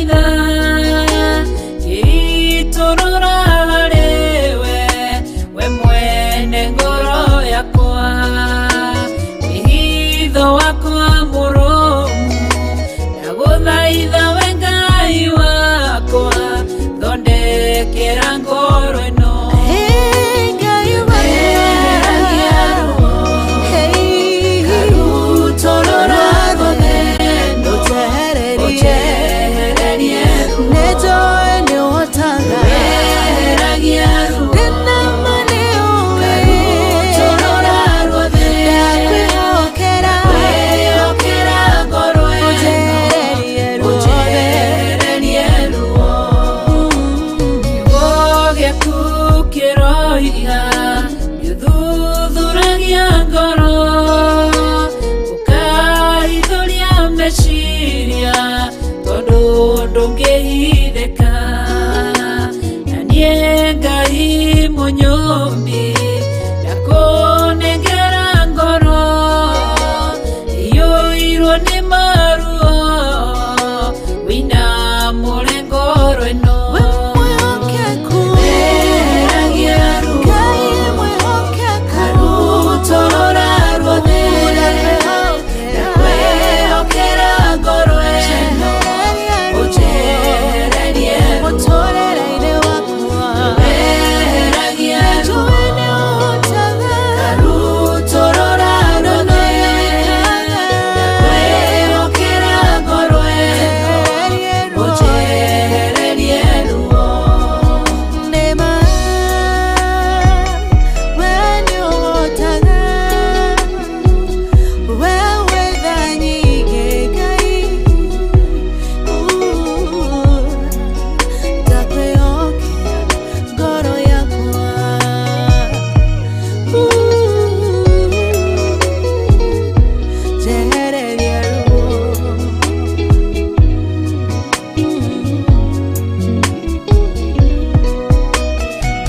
Ndagũthaitha ngĩitũrũra harĩwe, we mwene ngoro yakwa, wĩhitho wakwa mũrũmu. Ndagũthaitha we Ngai wakwa, thondekera ngoro ĩno. Hey, Ngai wakwa. Eheragia ruo, Hey, karutũrũra rũthendo, ũnjehererie. Ũnjehererie ruo. Nĩnjũĩ nĩũhotaga. Eheragia ruo, Ndĩna ma nĩũĩ. karutũrũra ruothe, Ndakwĩhokera. Kwĩhokera ngoro ĩno, Ũnjehererie ruothe. Ũnjehererie ruo. Kiugo gĩaku kĩroiga gĩthuthuragia ngoro, ũkahithũria meciria, tondũ ndũngĩhithĩka. Na niĩ Ngai mũnyũmbi, ndakũnengera ngoro iyũirwo nĩ maruo, wĩinamũre ngoro ĩno. We mwĩhokeku. Eheragia ruo, Ngai mwĩhokeku. karutũrũra ruothe, ndakwĩhokera ngoro ĩno, ũnjehererie ruo. Mũtũrĩre-inĩ wakwa. Eheragia ruo, Njũĩ nĩũhotaga. karutũrũra ruothe, ndakwĩhokera ngoro ĩno, ũnjehererie ruo. Nĩma, we nĩũhotaga. We wĩ tha nyingĩ, Ngai. Ndakwĩhokera ngoro yakwa. Njehererie ruo.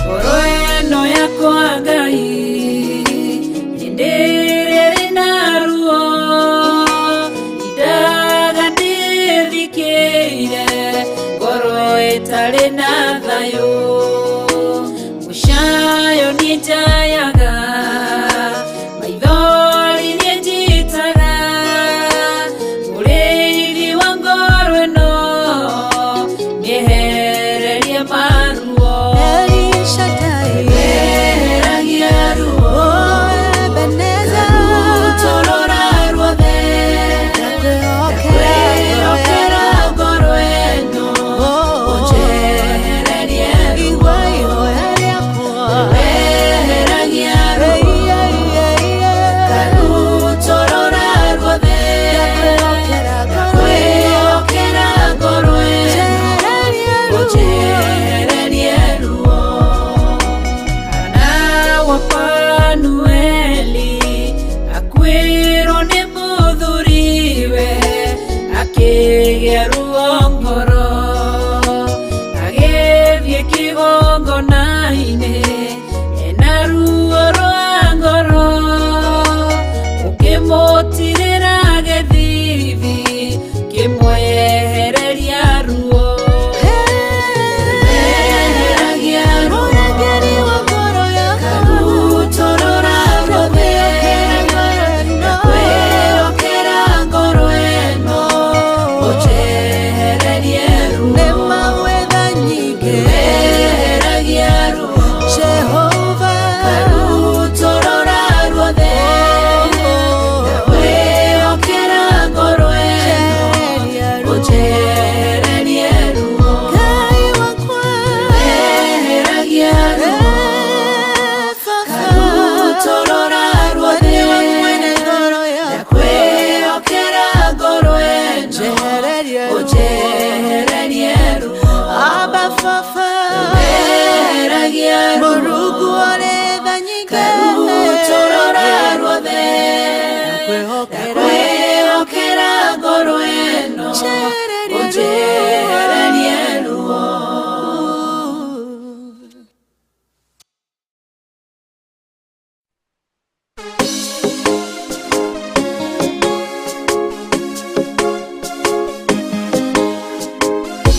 Ngoro ĩno yakwa Ngai, hĩndĩ ĩrĩa ĩrĩ na ruo, ndindaga ndĩthikĩire, ngoro ĩtarĩ na thayũ. Mũcayo niĩ njayaga, maithori niĩ njitaga, mũrĩithi wa ngoro ĩno, mĩehererie maruo. El Shaddai. Eheragia ruo, Oh, Ebenezer. karutũrũra ruothe, Ndakwĩhokera. ndakwĩhokera ngoro ĩno, Oh, ũnjehererie ruo. Igua ihoya rĩakwa. Eheragia ruo, Hey, hey, hey, hey. karutũrũra ruothe, Ndakwĩhokera ngoro ĩno. ndakwĩhokera ngoro ĩno, Njehererie ruo. ũnjehererie ruo. Hana wa Fanueli akuĩrwo nĩ mũthuriwe, akĩgĩa ruo ngoro, agĩthiĩ kĩgongona-inĩ ena ruo rwa ngoro, ũkĩmũtirĩra gĩthithi, kĩmwehereria ruo. Eheragia ruo, Mũrangĩri wa ngoro yakwa. karutũrũra ruothe, ndakwĩhokera ngoro ĩno, ũnjehererie ruo. Nĩma wĩ tha nyingĩ. Eheragia ruo, Jehova. karutũrũra ruothe, ndakwĩhokera ngoro ĩno, Njehererie ruo. ũnjehererie ruo. Ngai wakwa. Eheragia ruo, Eh, Baba. karutũrũra ruothe, Nĩwe mwene ngoro yakwa. ndakwĩhokera ngoro ĩno, Njehererie ruo. ũnjehererie ruo. Abba Baba. Eheragia ruo, Mũrungu ũrĩ tha nyingĩ. karutũrũra ruothe, Ndakwĩhokera. ndakwĩhokera ngoro ĩno, Njehererie ruo. ũnjehererie ruo. Thank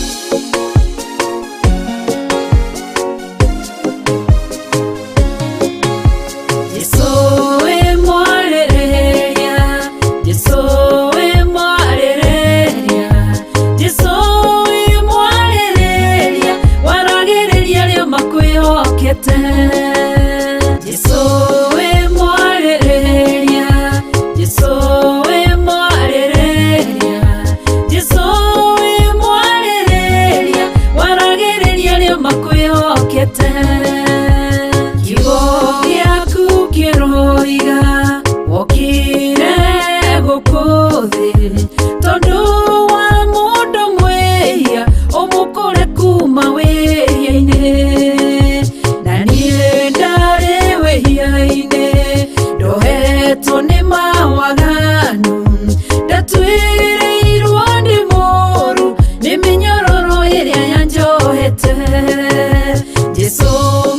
Jesu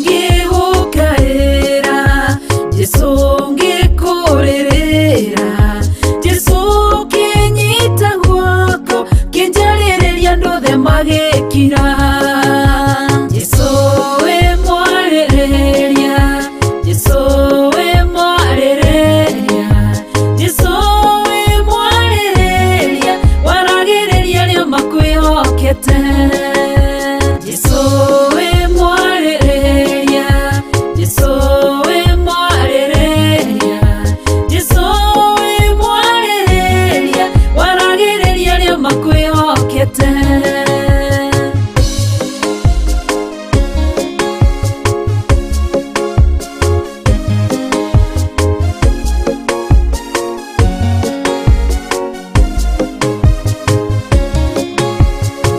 ngĩgũkaĩra, Jesu ngĩkũrĩrĩra, Jesu kĩnyita guoko kĩnjarĩrĩria andũ othe magĩkira. Jesu wĩ mwarĩrĩria, Jesu wĩ mwarĩrĩria, Jesu wĩ mwarĩrĩria, waragĩrĩria arĩa makwĩhokete. Jesu wĩ mwarĩrĩria, Jesu wĩ mwarĩrĩria, Jesu wĩ mwarĩrĩria, waragĩrĩria arĩa makwĩhokete.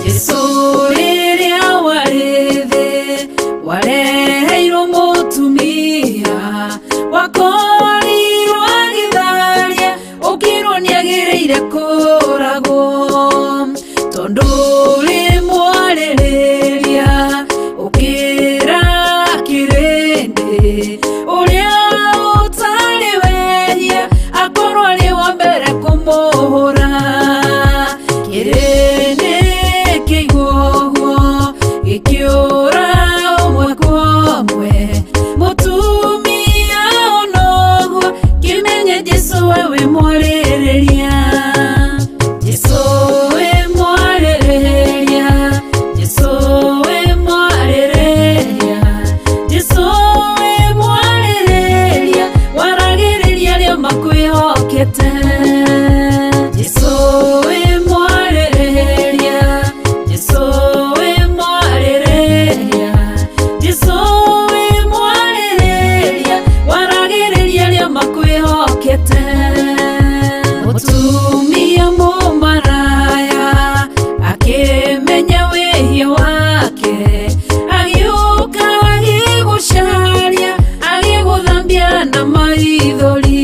Jesu rĩrĩa warĩ thĩ wareheirwo mũtumia wakorirwo agĩtharia ũkĩrwo nĩagĩrĩire kũragwo tondũ ũrĩ mwarĩrĩria ũkĩra kĩrĩndĩ ũrĩa ũtarĩ wehia akorwo arĩ wa mbere kũmũhũra. Kĩrĩndĩ kĩigua ũguo gĩkĩũra ũmwe kwa ũmwe, mũtumia ona ũguo kĩmenye Jesu we wĩ mwarĩrĩria. Jesu wĩ mwarĩrĩria, Jesu wĩ mwarĩrĩria, Jesu wĩ mwarĩrĩria, waragĩrĩria arĩa makwĩhokete. Jesu wĩ mwarĩrĩria, Jesu wĩ mwarĩrĩria, Jesu wĩ mwarĩrĩria, waragĩrĩria arĩa makwĩhokete. Mũtumia mũmaraya akĩmenya wĩhia wake, agĩũka agĩgũcaria, agĩgũthambia na maithori,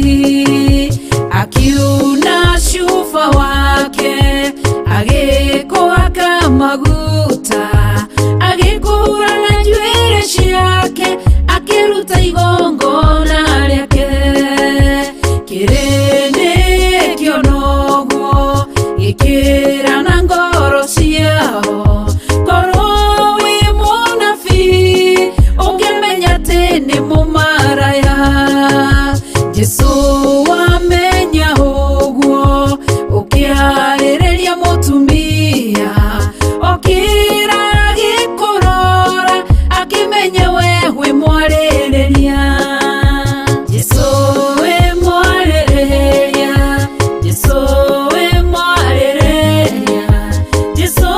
akiuna cuba wake, agĩkũhaka maguta, agĩkũhura na njuĩrĩ ciake, akĩruta igongona rĩake. Kĩrĩndĩ kĩona ũguo gĩkĩra na ngoro ciao, korwo wĩ mũnabii ũngĩmenya atĩ nĩ mũmaraya. Jesu wamenya ũguo ũkĩarĩrĩria mũtumia, okĩra agĩkũrora akĩmenya we wĩ mwarĩrĩria. Jesu wĩ mwarĩrĩria, Jesu wĩ mwarĩrĩria, Jesu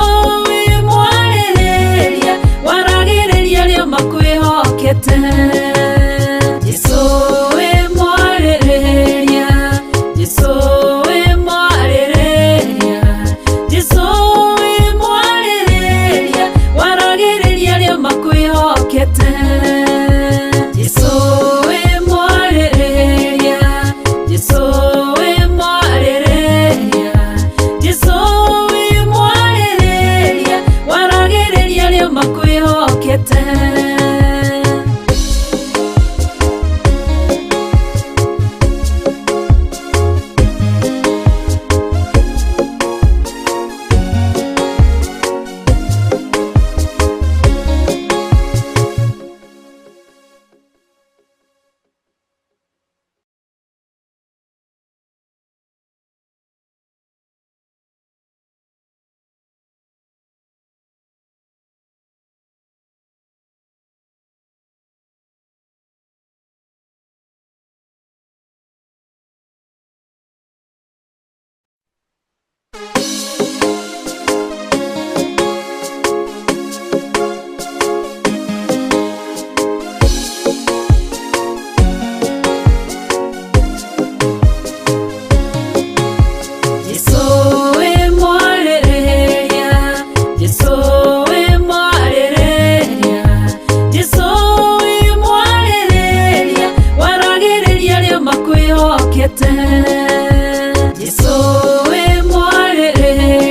wĩ mwarĩrĩria, waragĩrĩria arĩa makwĩhokete. Jesu wĩ mwarĩrĩria, Jesu wĩ mwarĩrĩria, Jesu wĩ mwarĩrĩria, waragĩrĩria arĩa makwĩhokete. Jesu wĩ mwarĩrĩria, Jesu wĩ mwarĩrĩria, Jesu wĩ mwarĩrĩria, waragĩrĩria arĩa makwĩhokete. Jesu wĩ mwarĩrĩria, Jesu wĩ mwarĩrĩria, Jesu wĩ mwarĩrĩria, waragĩrĩria arĩa makwĩhokete. Jesu wĩ mwarĩrĩria.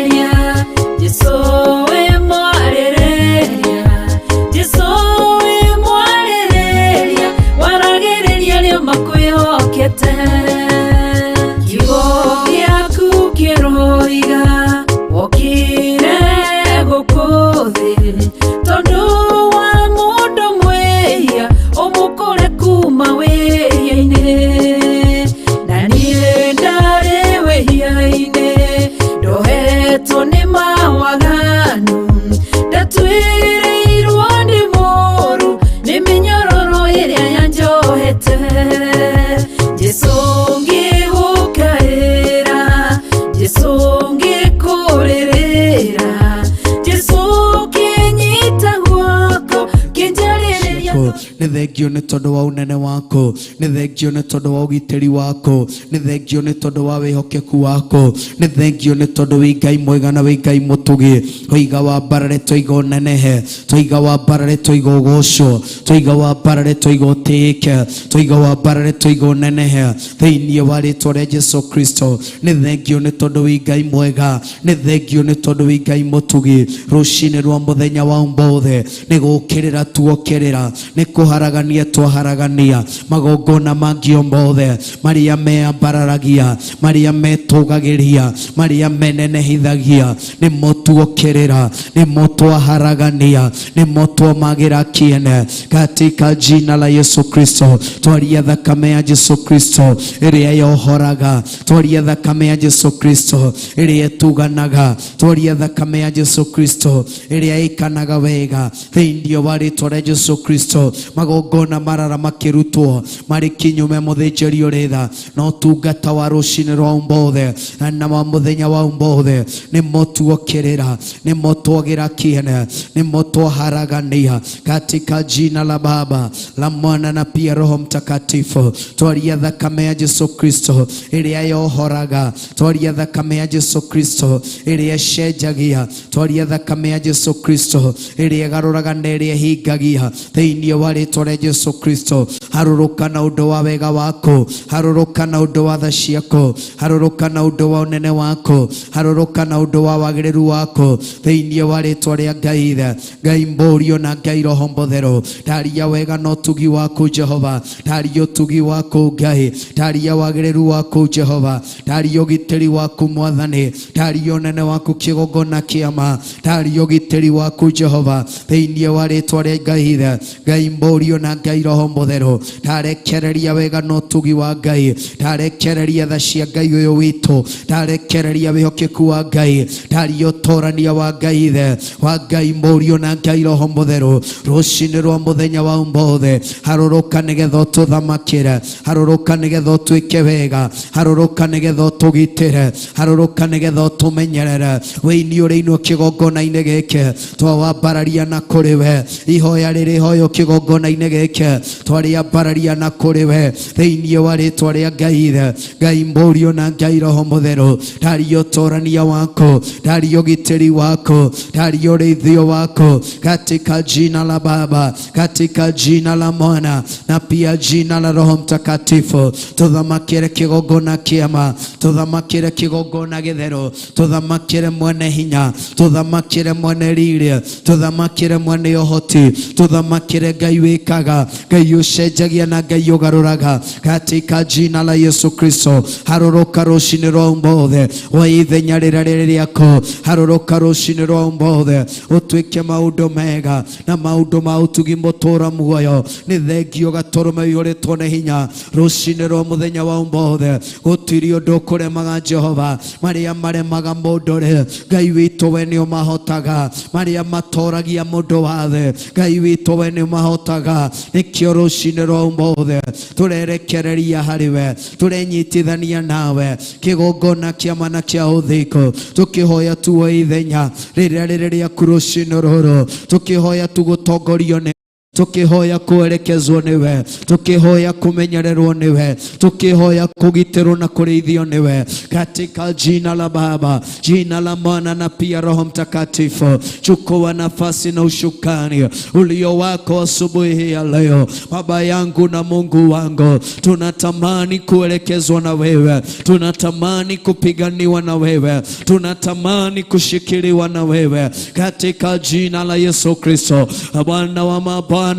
Nĩ thengio nĩ tondũ wa ũnene waku, nĩ thengio nĩ tondũ wa ũgitĩri waku, nĩ thengio nĩ tondũ wa wĩhokeku waku, nĩ thengio nĩ tondũ wĩ Ngai mwega na wĩ Ngai mũtugi. Tũiga wa mbarare, tũiga ũnenehe, tũiga wa mbarare, tũiga ũgocwo, tũiga wa mbarare, tũiga ũtĩĩke, tũiga wa mbarare, tũiga ũnenehe thĩinĩ wa rĩtwa rĩa Jesu Kristo. Nĩ thengio nĩ tondũ wĩ Ngai mwega, nĩ thengio nĩ tondũ wĩ Ngai mũtugi. Rũcinĩ rwa mũthenya wa ũmũthĩ nĩ gũkĩrĩra tuokĩrĩra, nĩ kũharagania twaharagania magongona mangĩ o mothe marĩa meambararagia, marĩa metũgagĩria, marĩa menenehithagia, nĩmo tuokĩrĩra, nĩmo twaharagania, nĩmo twamagĩra kĩene katika jina la Yesu Kristo. Twaria thakame ya Jesu Kristo ĩrĩa yohoraga, twaria thakame ya Jesu Kristo ĩrĩa ĩtuganaga, twaria thakame ya Jesu Kristo ĩrĩa ĩkanaga wega thĩinĩ wa rĩtwa rĩa Jesu Kristo. Magongona marara makĩrutwo marĩ kinyume mũthĩnjĩri ũrĩ tha na ũtungata wa rũcinĩ rwa ũmũthĩ na wa mũthenya wa ũmũthĩ, nĩmo tuokĩrĩra, nĩmo twagĩra kĩene, nĩmo twaharagania katika jina la Baba, la Mwana na pia Roho Mtakatifu. Twaria thakame ya Jesu Kristo ĩrĩa yohoraga, twaria thakame ya Jesu Kristo ĩrĩa ĩcenjagia, twaria thakame ya Jesu Kristo ĩrĩa ĩgarũraga na ĩrĩa ĩhingagia thĩinĩ wa rĩtwa rĩa Jesu Kristo. Harũrũka na ũndũ wa wega waku, harũrũka na ũndũ wa tha ciaku, harũrũka na ũndũ wa ũnene waku, harũrũka na ũndũ wa wagĩrĩru waku thĩinĩ wa rĩtwa rĩa Ngai Ithe, Ngai Mũriũ na Ngai Roho Mũtheru. Taria wega na ũtugi waku Jehova, taria ũtugi waku Ngai, taria wagĩrĩru waku Jehova, taria ũgitĩri waku Mwathani, taria ũnene waku kĩgongona kĩama, taria ũgitĩri waku Jehova thĩinĩ wa rĩtwa rĩa Ngai Ithe, Ngai Mũriũ na Ngai Roho Mũtheru. Tarekereria wega na ũtugi wa Ngai, tarekereria tha cia Ngai ũyũ witũ, tarekereria wĩhokeku wa Ngai, taria ũtorania wa Ngai Ithe, wa Ngai Mũriũ na Ngai Roho Mũtheru. Rũcinĩ rwa mũthenya wa ũmũthĩ, harũrũka nĩgetha ũtũthamakĩre, harũrũka nĩgetha ũtwĩke wega, harũrũka nĩgetha ũtũgitĩre, harũrũka nĩgetha ũtũmenyerere. Wĩini ũrĩinwo kĩgongona-inĩ gĩkĩ twawambararia na kũrĩ we, ihoya rĩrĩhoywo kĩgongona-inĩ gĩkĩ twarĩambararia na kũrĩ we thĩinĩ wa rĩtwa rĩa Ngai Ithe, Ngai Mũriũ na Ngai Roho Mũtheru. Taria ũtorania waku, taria ũgitĩri waku, taria ũrĩithio waku katika jina la Baba, katika jina la Mwana na pia jina la Roho Mtakatifu. Tuthamakĩre kĩgongona kĩama, tuthamakĩre kĩgongona gĩtheru, tuthamakĩre mwene hinya, tuthamakĩre mwene riri, tuthamakĩre mwene ũhoti, tuthamakĩre Ngai wĩkaga, Ngai ũcenjagia na Ngai ũgarũraga katika jina la Yesu Kristo. Harũrũka rũcinĩ rwa ũmũthĩ wa ithenya rĩrĩa rĩrĩ rĩaku, harũrũka rũcinĩ rwa ũmũthĩ ũtuĩke maũndũ mega na maũndũ ma ũtugi mũtũra muoyo. Nĩ thengio gatũrũme ũiyũrĩtwo nĩ hinya rũcinĩ rwa mũthenya wa ũmũthĩ. Gũtirĩ ũndũ ũkũremaga Jehova, marĩa maremaga mũndũ rĩ, Ngai witũ we nĩ ũmahotaga, marĩa matoragia mũndũ wa thĩ, Ngai witũ we nĩ ũmahotaga. Nĩkĩo rũcinĩ rwa ũmũthĩ tũrerekereria harĩ we, tũrenyitithania nawe kĩgongona kĩama na kĩa ũthingu, tũkĩhoya tuoe ithenya rĩrĩa rĩrĩ rĩaku rũcinĩ rũrũ, tũkĩhoya tu gũtongorio nĩ, tukihoya kuelekezwo niwe, tukihoya kumenyererwo niwe, tukihoya kugitĩrwo na kũrĩithio niwe katika jina la Baba, jina la Mwana na pia Roho Mtakatifu. Chukua nafasi na ushukani ulio wako asubuhi hii ya leo. Baba yangu na Mungu wangu, tunatamani kuelekezwa na wewe, tunatamani kupiganiwa na wewe, tunatamani kushikiliwa na wewe katika jina la Yesu Kristo. Bwana wa mabwana,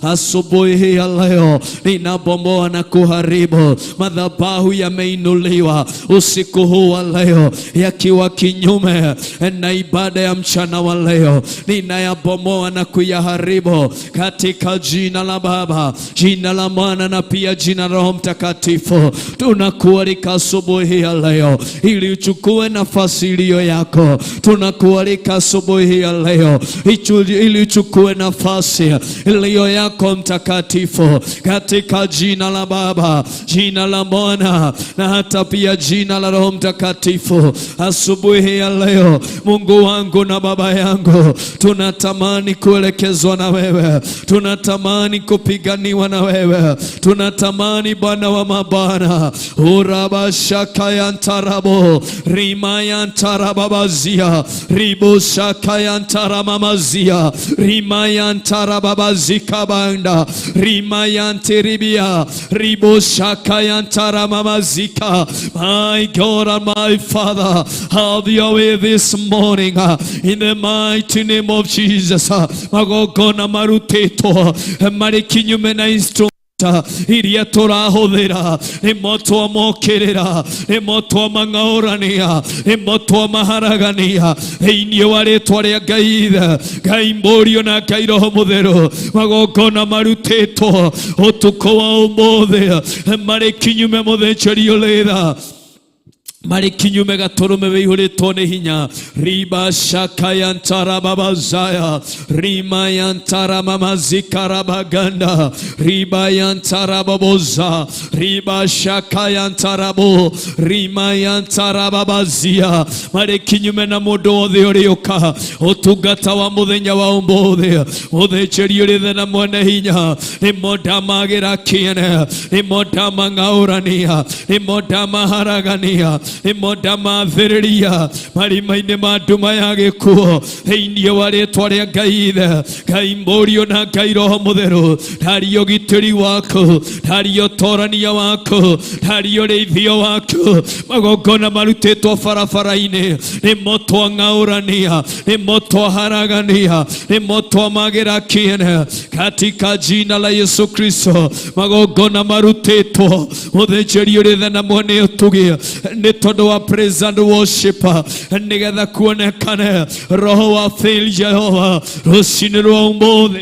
asubuhi hii ya leo ninabomoa na kuharibu madhabahu yameinuliwa usiku huu wa leo yakiwa kinyume na ibada ya mchana wa leo, ninayabomoa na kuyaharibu katika jina la Baba, jina la Mwana na pia jina la Roho Mtakatifu. Tunakualika asubuhi ya leo ili uchukue nafasi iliyo yako. Tunakualika asubuhi ya leo ili uchukue nafasi iliyo yako mtakatifu, katika jina la Baba, jina la Mwana na hata pia jina la Roho Mtakatifu. Asubuhi ya leo, Mungu wangu na Baba yangu, tunatamani kuelekezwa na wewe, tunatamani kupiganiwa na wewe, tunatamani Bwana wa mabwana, urabashakayantarabo rimayantarababazia riboshakayantaramamazia rimayantarababazikabanda rimayantiribia riboshakayantaramamazika. My God and my Father, have your way this morning in the mighty name of Jesus. Magongona marutĩtwo marĩ kinyume na instrument iria tũrahũthĩra, nĩmo twamokĩrĩra, nĩmo twamang'aũrania, nĩmo twamaharagania thĩinĩ wa rĩtwa rĩa Ngai Ithe, Ngai Mũriũ na Ngai Roho Mũtheru. Magongona marutĩtwo ũtukũ wa ũmũthĩ marĩ kinyume, mũthĩnjĩri ũrĩ tha, marĩ kinyume gatũrũme wĩihũrĩtwo nĩ hinya, riba shakayantarababazaya rimayantaramamazikarabaganda ribayantarababoza riba shakayantarabo rimayantarababazia, marĩ kinyume na mũndũ wothe ũrĩũka ũtungata wa mũthenya wa ũmũthĩ. Mũthĩnjĩri ũrĩ tha na mwene hinya, nĩmo ndamagĩra kĩene, nĩmo ndamang'aũrania, nĩmo ndamaharagania, nĩmo ndamathĩrĩria marima-inĩ ma nduma ya gĩkuũ, thĩinĩ wa rĩtwa rĩa Ngai Ithe, Ngai Mũriũ na Ngai Roho Mũtheru. Ndaria ũgitĩri waku, ndaria ũtorania waku, ndaria ũrĩithio waku. Magongona marutĩtwo barabara-inĩ, nĩmo twang'aũrania, nĩmo twaharagania, nĩmo twamagĩra kĩene, katika jina la Yesu Kristo. Magongona marutĩtwo, mũthĩnjĩri ũrĩ tha na mwene ũtugi, nĩ tondũ wa praise and worship, nĩgetha kuonekane roho wa fail Jehova, rũcinĩ rwa ũmũthĩ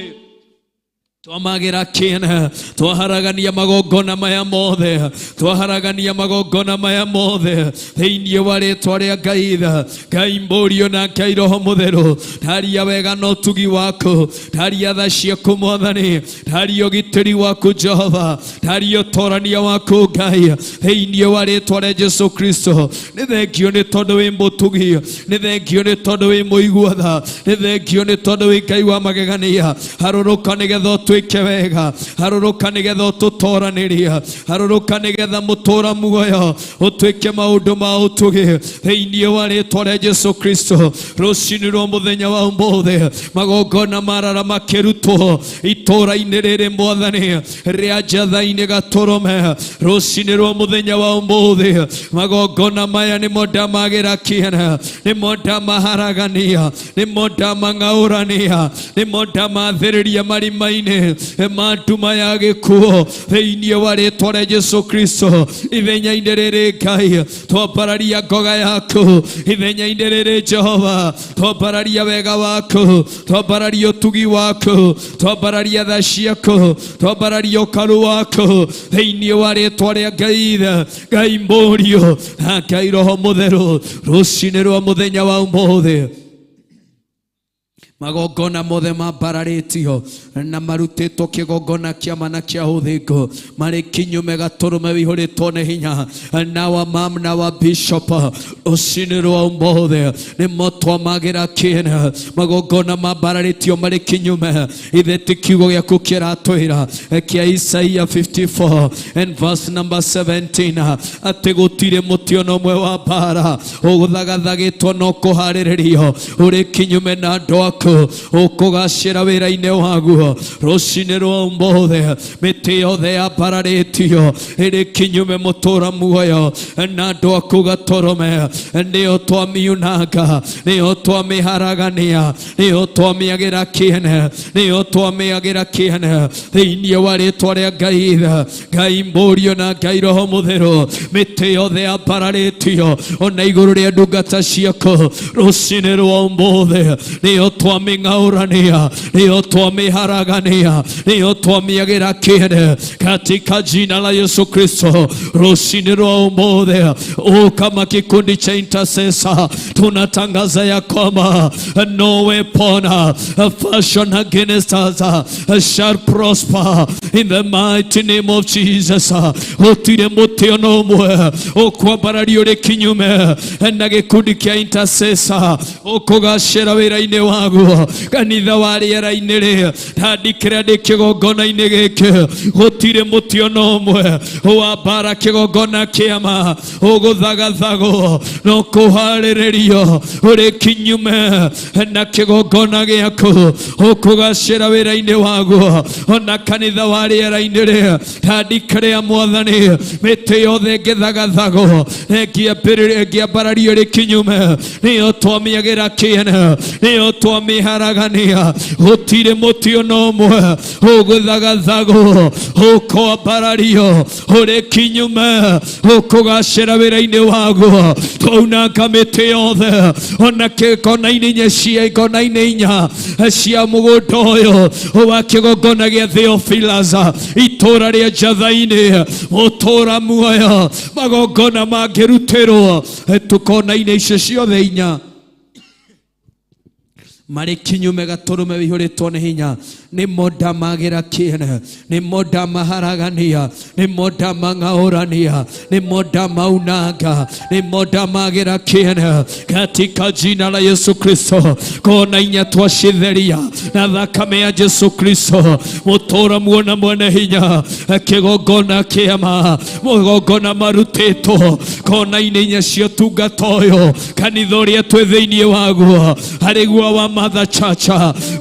twamagĩra kĩene, twaharagania magongona maya mothe, twaharagania magongona maya mothe thĩinĩ wa rĩtwa rĩa Ngai Ithe, Ngai Mũriũ na Ngai Roho Mũtheru. Ndaria wega na ũtugi waku, ndaria tha ciaku Mwathani, ndaria ũgitĩri waku Jehova, ndaria ũtorania waku Ngai, thĩinĩ wa rĩtwa rĩa Jesu Kristo. Nĩ thengio nĩ tondũ wĩ mũtugi, nĩ thengio nĩ tondũ wĩ mũigua tha, nĩ thengio nĩ tondũ wĩ Ngai wa magegania. Harũrũka nĩgetha ũtwĩke wega, harũrũka nĩgetha ũtũtoranĩrie, harũrũka nĩgetha mũtũra muoyo ũtuĩke maũndũ ma ũtugi, thĩinĩ wa rĩtwa rĩa Jesu Kristo. Rũcinĩ rwa mũthenya wa ũmũthĩ, magongona marara makĩrutwo itũũra-inĩ rĩrĩ, Mwathani, rĩa Njatha-inĩ Gatũrũme, rũcinĩ rwa mũthenya wa ũmũthĩ, magongona maya nĩmo ndamagĩra kĩene, nĩmo ndamaharagania, nĩmo ndamang'aũrania, nĩmo ndamathĩrĩria marima-inĩ ma nduma ya gĩkuũ, thĩinĩ wa rĩtwa rĩa Jesu Kristo. Ithenya-inĩ rĩrĩ, Ngai, twambararia ngoga yaku. Ithenya-inĩ rĩrĩ, Jehova, twambararia wega waku, twambararia ũtugi waku, twambararia tha ciaku, twambararia ũkaru waku, thĩinĩ wa rĩtwa rĩa Ngai Ithe, Ngai Mũriũ na Ngai Roho Mũtheru. Rũcinĩ rwa mũthenya wa ũmũthĩ, magongona mothe mambararĩtio na marutĩtwo kĩgongona kĩama na kĩa ũthingu marĩ kinyume gatũrũme wĩihũrĩtwo nĩ hinya na wa mam na wa bishop, rũcinĩ rwa ũmũthĩ nĩmo twamagĩra kĩene. Magongona mambararĩtio marĩ kinyume, ithe ti kiugo gĩaku kĩratwĩra kĩa Isaia 54 and verse number 17 atĩ gũtirĩ mũtĩ ona ũmwe wa mbara ũgũthagathagĩtwo no kũharĩrĩrio ũrĩ kinyume na andũ aku ũkũgacĩra wĩra-inĩ waguo. Rũcinĩ rwa ũmũthĩ, mĩtĩ yothe yambararĩtio ĩrĩ kinyume mũtũra muoyo na andũ aku Gatũrũme, nĩyo twamiunanga, nĩyo twamĩharagania, nĩyo twamĩagĩra kĩene, nĩyo twamĩagĩra kĩene, thĩinĩ wa rĩtwa rĩa Ngai Ithe, Ngai Mũriũ na Ngai Roho Mũtheru. Mĩtĩ yothe yambararĩtio ona igũrũ rĩa ndungata ciaku, rũcinĩ rwa ũmũthĩ nĩyo twamĩng'aũrania, nĩyo twamĩharagania, nĩyo twamĩagĩra kĩene, katika jina la Yesu Kristo. Rũcinĩ rwa ũmũthĩ, o kama kikundi cha intercessor. Tunatangaza ya kwamba no weapon fashioned against us shall prosper in the mighty name of Jesus. Gũtirĩ mũtĩ ona ũmwe ũkwambarario ũrĩ kinyume na gĩkundi kĩa intercessor ũkũgacĩra wĩra-inĩ waguo. Kanitha wa rĩera-inĩ rĩ, ndandikĩra ndĩ kĩgongona-inĩ gĩkĩ, gũtirĩ mũtĩ ona ũmwe wa mbara kĩgongona kĩama ũgũthagathagwo no kũharĩrĩrio ũrĩ kinyume na kĩgongona gĩaku ũkũgacĩra wĩra-inĩ waguo. Ona kanitha wa rĩera-inĩ rĩ, ndandikĩrĩa Mwathani, mĩtĩ yothe ĩngĩthagathagwo ĩngĩambarario ĩrĩ kinyume, nĩyo twamĩagĩra kĩene, nĩyo twamĩharagania. Gũtirĩ mũtĩ ona ũmwe ũgũthagathagwo ũkwambarario ũrĩ kinyume ũkũgacĩra wĩra-inĩ waguo. Twaunanga mĩtĩ yothe ona kona-inĩ inya cia kona-inĩ inya cia mũgũnda ũyũ wa kĩgongona gĩa Theophilus, itũra rĩa Njatha-inĩ, mũtũra muoyo, magongona mangĩrutĩrwo tukona-inĩ icio ciothe inya marĩ kinyume gatũrũme wĩihũrĩtwo nĩ hinya, nĩmo ndamagĩra kĩene, nĩmo ndamaharagania, nĩmo ndamang'aũrania, nĩmo ndamaunanga, nĩmo ndamagĩra kĩene katika jina la Yesu Kristo. Kona inya twacitheria na thakame ya Jesu Kristo, mũtũra muona mwene hinya, kĩgongona kĩama, magongona marutĩtwo kona-inĩ inya cia ũtungata ũyũ, kanitha ũrĩa twĩ thĩinĩ waguo, harĩguo wa Mother Church,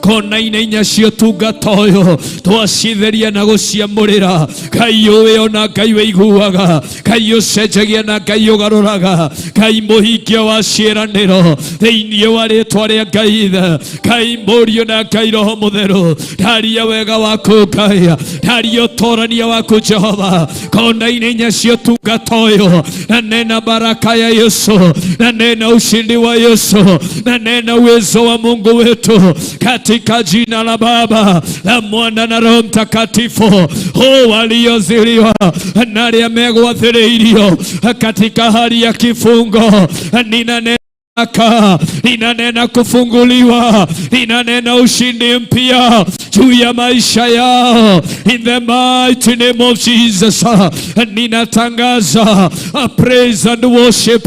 kona-inĩ inya cia ũtungata ũyũ twacitheria na gũciamũrĩra Ngai ũĩ ona Ngai wĩiguaga, Ngai ũcenjagia na Ngai ũgarũraga, Ngai mũhingia wa ciĩranĩro, thĩinĩ wa rĩtwa rĩa Ngai Ithe, Ngai Mũriũ na Ngai Roho Mũtheru. Ndaria wega waku Ngai, ndaria ũtorania waku Jehova, kona-inĩ inya cia ũtungata ũyũ, na nena baraka ya Yesu, na nena ushindi wa Yesu, na nena uwezo wa Mungu wetu, katika jina la Baba, la Mwana na Roho Mtakatifu. O walioziliwa na arĩa megwathĩrĩirio katika hali ya kifungo, ninanena baraka, ninanena kufunguliwa, ninanena ushindi mpya juu ya maisha yao in the mighty name of Jesus. Ninatangaza a praise and worship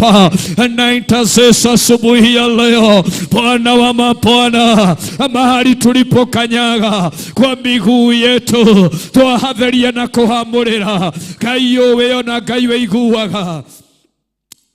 na intercessor asubuhi ya leo, Bwana wa mabwana, mahali tulipokanyaga kwa miguu yetu twahatheria na kũhamũrĩra Ngai ũĩ ona Ngai wĩiguaga,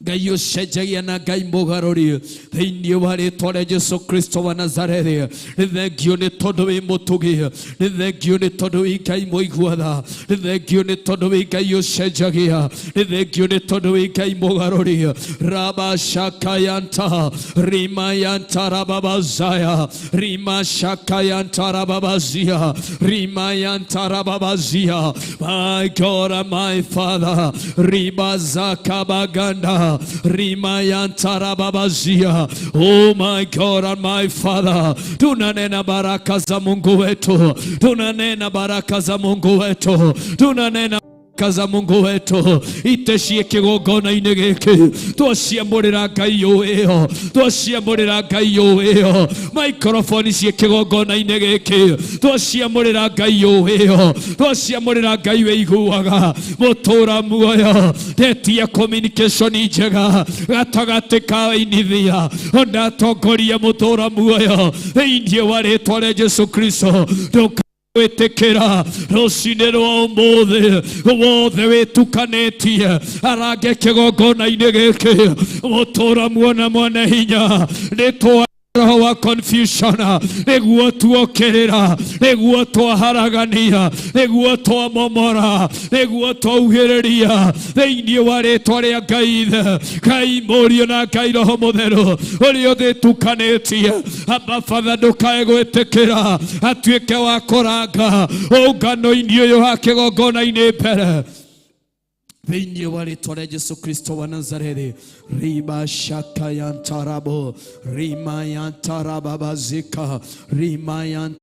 Ngai ũcenjagia na Ngai mũgarũri, thĩinĩ wa rĩtwa rĩa Jesu Kristo wa Nazarethi. Nĩ thengio nĩ tondũ wĩ mũtugi, nĩ thengio nĩ tondũ wĩ Ngai mũiguatha, nĩ thengio nĩ tondũ wĩ Ngai ũcenjagia, nĩ thengio nĩ tondũ wĩ Ngai mũgarũri. Raba shakayanta rimayanta rababazaya rima shakayanta rababazia rimayanta rababazia. My God and my Father, ribazakabaganda rimayanta rababazia. Oh my God and my Father, tunanena baraka za Mungu wetu, tunanena baraka za Mungu wetu, tunanena baraka za Mungu wetu itecie kĩgongona-inĩ gĩkĩ. Twaciamũrĩra Ngai ũĩyo, twaciamũrĩra Ngai ũĩyo, microphone ciĩ kĩgongona-inĩ gĩkĩ twaciamũrĩra Ngai ũĩyo, twaciamũrĩra Ngai wĩiguaga, mũtũra muoyo. Ndetia communication njega gatagatĩ ka ainithia ona atongoria, mũtũra muoyo, thĩinĩ wa rĩtwa rĩa Jesu Kristo. Gwĩtĩkĩra rũcinĩ rwa ũmũthĩ wothe wĩtukanĩtie arange kĩgongona-inĩ gĩkĩ, mũtũra muona mwene hinya, nĩ roho wa confusion nĩguo tuokĩrĩra, nĩguo twaharagania, nĩguo twamomora, nĩguo twaugĩrĩria, thĩinĩ wa rĩtwa rĩa Ngai Ithe, Ngai Mũriũ na Ngai Roho Mũtheru. Ũrĩa ũthĩtukanĩtie, Abba Father, ndũkae gwĩtĩkĩra atuĩke wa kũranga ũngano-inĩ ũyũ wa kĩgongona-inĩ mbere, thĩinĩ wa rĩtwa rĩa Jesu Kristo wa Nazarethi. Riba shakayantarabo rimayantarababazika rimayan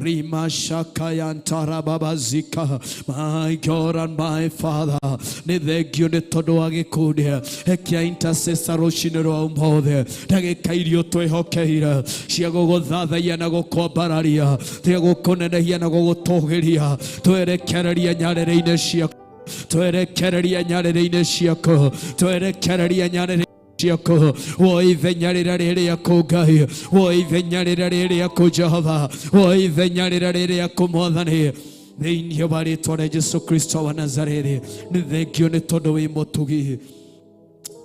Rima Shakayantarababazika. My God and my Father, nĩ thengio nĩ tondũ wa gĩkundi kĩa intercessor rũcinĩ rwa ũmũthĩ, ndagĩka iria ũtwĩhokeire cia gũgũthathaiya na gũkwambararia, cia gũkũnenehia na gũgũtũgĩria. Twerekereria nyarĩrĩ-inĩ ciaku, twerekereria nyarĩrĩ-inĩ ciaku, twerekereria nyarĩrĩ ciaku. Woi ithenya rĩrĩa rĩ rĩaku Ngai, woi ithenya rĩrĩa rĩ rĩaku Jehova, woi ithenya rĩrĩa rĩ rĩaku Mwathani, thĩinĩ wa rĩtwa rĩa Jesu Kristo wa Nazarethi. Nĩ thengio nĩ tondũ wĩ mũtugi,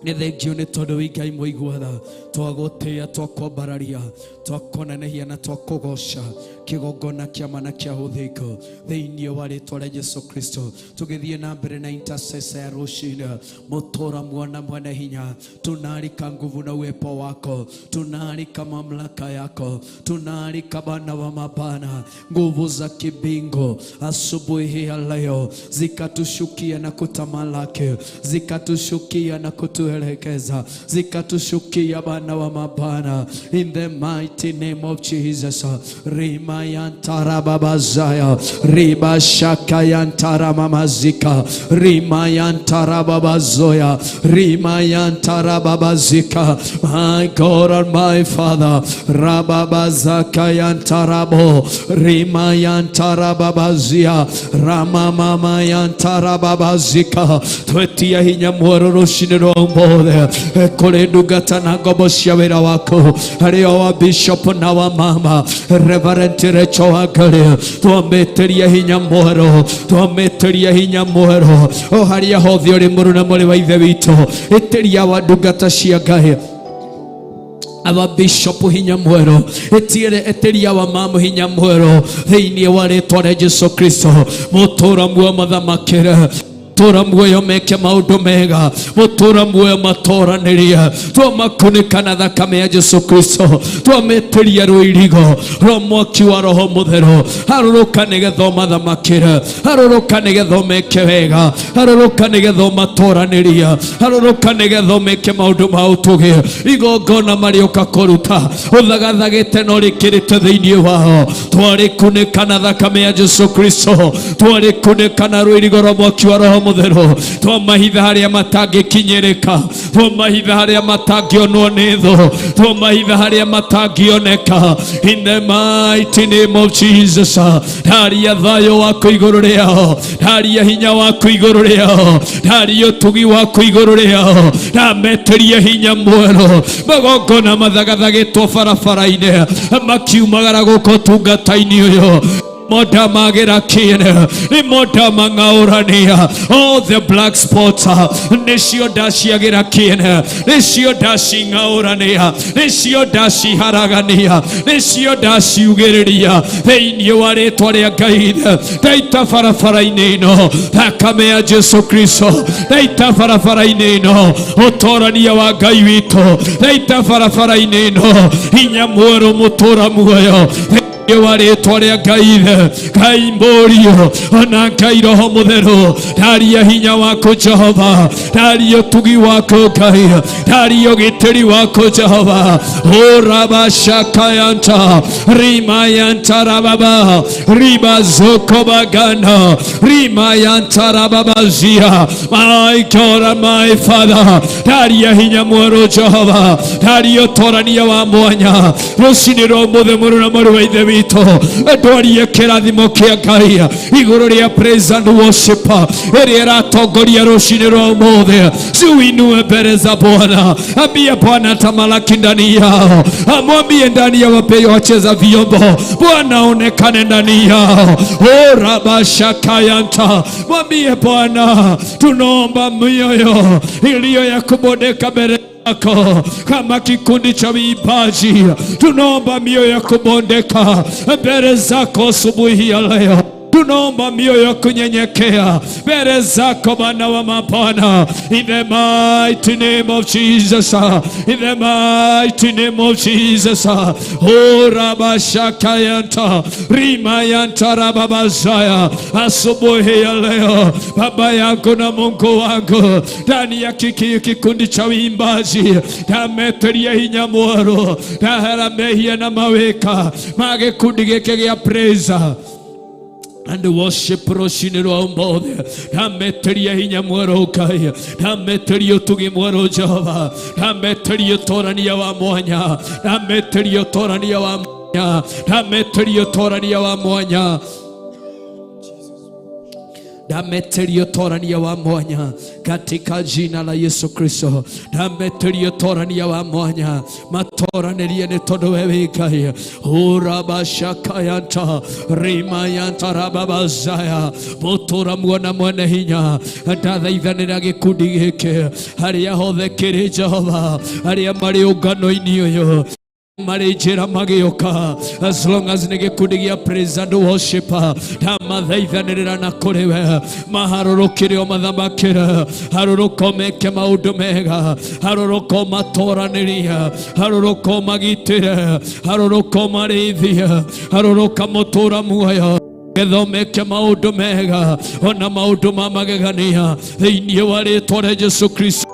nĩ thengio nĩ tondũ wĩ Ngai mũiguana. Twagũtĩĩa, twakwambararia, twakũnenehia na twakũgoca, kĩgongona kĩa ma na kĩa ũthingu, thĩinĩ wa rĩtwa rĩa Jesu Kristo. Tũgĩthiĩ na mbere na intercessor ya rũcinĩ, mũtũra mwana mwene hinya, tunaalika nguvu na uwepo wako, tunaalika mamlaka yako, tunaalika Bwana wa mabwana, nguvu za kibingu asubuhi hii ya leo zikatushukia na kutamalaki, zikatushukia na kutuelekeza, zikatushukia Bwana wa mabwana, in the mighty name of Jesus. Rima yantarababazaya, riba shaka yantaramamazika, rima yantarababazoya, rima yantarababazika. My God and my Father, rababazaka yantarabo, rima yantarababazia, rama mama yantarababazika. Twetia hinya mwerũ rũcinĩ rwa ũmũthĩ kũrĩ ndungata na ngombo cia wĩra waku, harĩ o wa bishop na wa mama Reverend Rachel Wangari, twamĩtĩria hinya mwerũ, twamĩtĩria hinya mwerũ o harĩa hothe ũrĩ, mũrũ na mwarĩ wa ithe witũ. Ĩtĩria wa ndungata cia Ngai, aba bishop hinya mwerũ, ĩtĩre ĩtĩria wa mama hinya mwerũ, thĩinĩ wa rĩtwa rĩa Jesu Kristo. Mũtũra muoyo mathamakĩre, mũtũra muoyo meke maũndũ mega, mũtũra muoyo matoranĩrie. Twamakunĩka na thakame ya Jesu Kristo, twamĩtĩria rũirigo rwa mwaki wa Roho Mũtheru. Harũrũka nĩgetha ũmathamakĩre, harũrũka nĩgetha ũmeke wega, harũrũka nĩgetha ũmatoranĩrie, harũrũka nĩgetha ũmeke maũndũ ma ũtugi. Igongona marĩũka kũruta ũthagathagĩte na ũrĩkĩrĩte thĩinĩ wao, twarĩkunĩka na thakame ya Jesu Kristo, twarĩkunĩka na rũirigo rwa mwaki wa Roho Mũtheru. Twamahitha harĩa matangĩkinyĩrĩka, twamahitha harĩa matangĩonwo nĩ thũ, twamahitha harĩa matangĩoneka, in the mighty name of Jesus. Ndaria thayũ waku igũrũ rĩao, ndaria hinya waku igũrũ rĩao, ndaria ũtugi waku igũrũ rĩao. Ndametĩria hinya mwerũ. Magongona mathagathagĩtwo barabara-inĩ makiumagara gũkũ ũtungata-inĩ ũyũ, moda magera kiene nĩ moda mang'aũrania, all the black spots nĩcio ndaciagĩra kiene, nĩcio ndacing'aũrania, nĩcio ndaciharagania, nĩcio ndaciugĩrĩria, thĩinĩ wa rĩtwa rĩa Ngai. Ndaita barabara-inĩ ĩno thakame ya Jesu Kristo, ndaita barabara-inĩ ĩno ũtorania wa Ngai witũ, ndaita barabara-inĩ ĩno hinya mwerũ, mũtũra muoyo, thĩinĩ wa rĩtwa rĩa Ngai Ithe, Ngai Mũriũ ona Ngai Roho Mũtheru. Ndaria hinya waku Jehova, ndaria ũtugi waku Ngai, ndaria ũgitĩri waku Jehova. Urabashakayanta rimayantarababa ribazokobagana rimayantarababazia. My God and my Father, ndaria hinya mwerũ Jehova, ndaria ũtorania wa mwanya rũcinĩ rwa ũmũthĩ. Mũrũ na mwarĩ wa ithe witũ, ndwarie kĩrathimo kĩa Ngai igũrũ rĩa praise and worship ĩrĩa ĩratongoria rũcinĩ rwa ũmũthĩ. Siuinue mbele za Bwana, ambia Bwana tamalaki ndani yao, amwambie ndani ya wapei wacheza vyombo, Bwana onekane ndani yao. Orabashakayanta, mwambie Bwana, tunaomba mioyo iliyo ya kubondeka mbele yako kama kikundi cha vipaji, tunaomba mioyo ya kubondeka mbele zako asubuhi ya leo. Tunaomba Tunaomba mioyo ya kunyenyekea mbele zako, Bwana wa mabwana, in the mighty name of Jesus, in the mighty name of Jesus. Oh, rabashakayanta rimayanta rababazaya, asubuhi ya leo, Baba yangu na Mungu wangu, ndani ya kiki kikundi cha uimbaji ndameteria hinya mwerũ, ndahera mehia na mawĩka ma gĩkundi gĩkĩ gĩa praise and worship rũcinĩ rwa ũmũthĩ. Ndameteria hinya mwerũ, Ngai. Ndameteria ũtugi mwerũ, Jehova. Ndameteria ũtorania wa mwanya. Ndameteria ũtorania wa mwanya. Ndameteria ũtorania wa mwanya. Ndameteria ũtorania wa mwanya katika jina la Yesu Kristo. Ndameteria ũtorania wa mwanya, matoranĩrie nĩ tondũ we wĩ Ngai. Urabashakayanta rimayanta rababazaya, mũtũra muona mwene hinya, ndathaithanĩra gĩkundi gĩkĩ harĩa hothe kĩrĩ, Jehova, arĩa marĩ ũngano-inĩ ũyũ, marĩ njĩra magĩũka, as long as nĩ gĩkundi gĩa praise and worship, ndamathaithanĩrĩra na kũrĩ we, maharũrũkĩre o mathamakĩre, harũrũka meke maũndũ mega, harũrũka matoranĩrie, harũrũka magitĩre, harũrũka marĩithie, harũrũka mũtũra muoyo, gĩthomeke maũndũ mega ona maũndũ ma magegania thĩinĩ wa rĩtwa rĩa Jesu Kristo.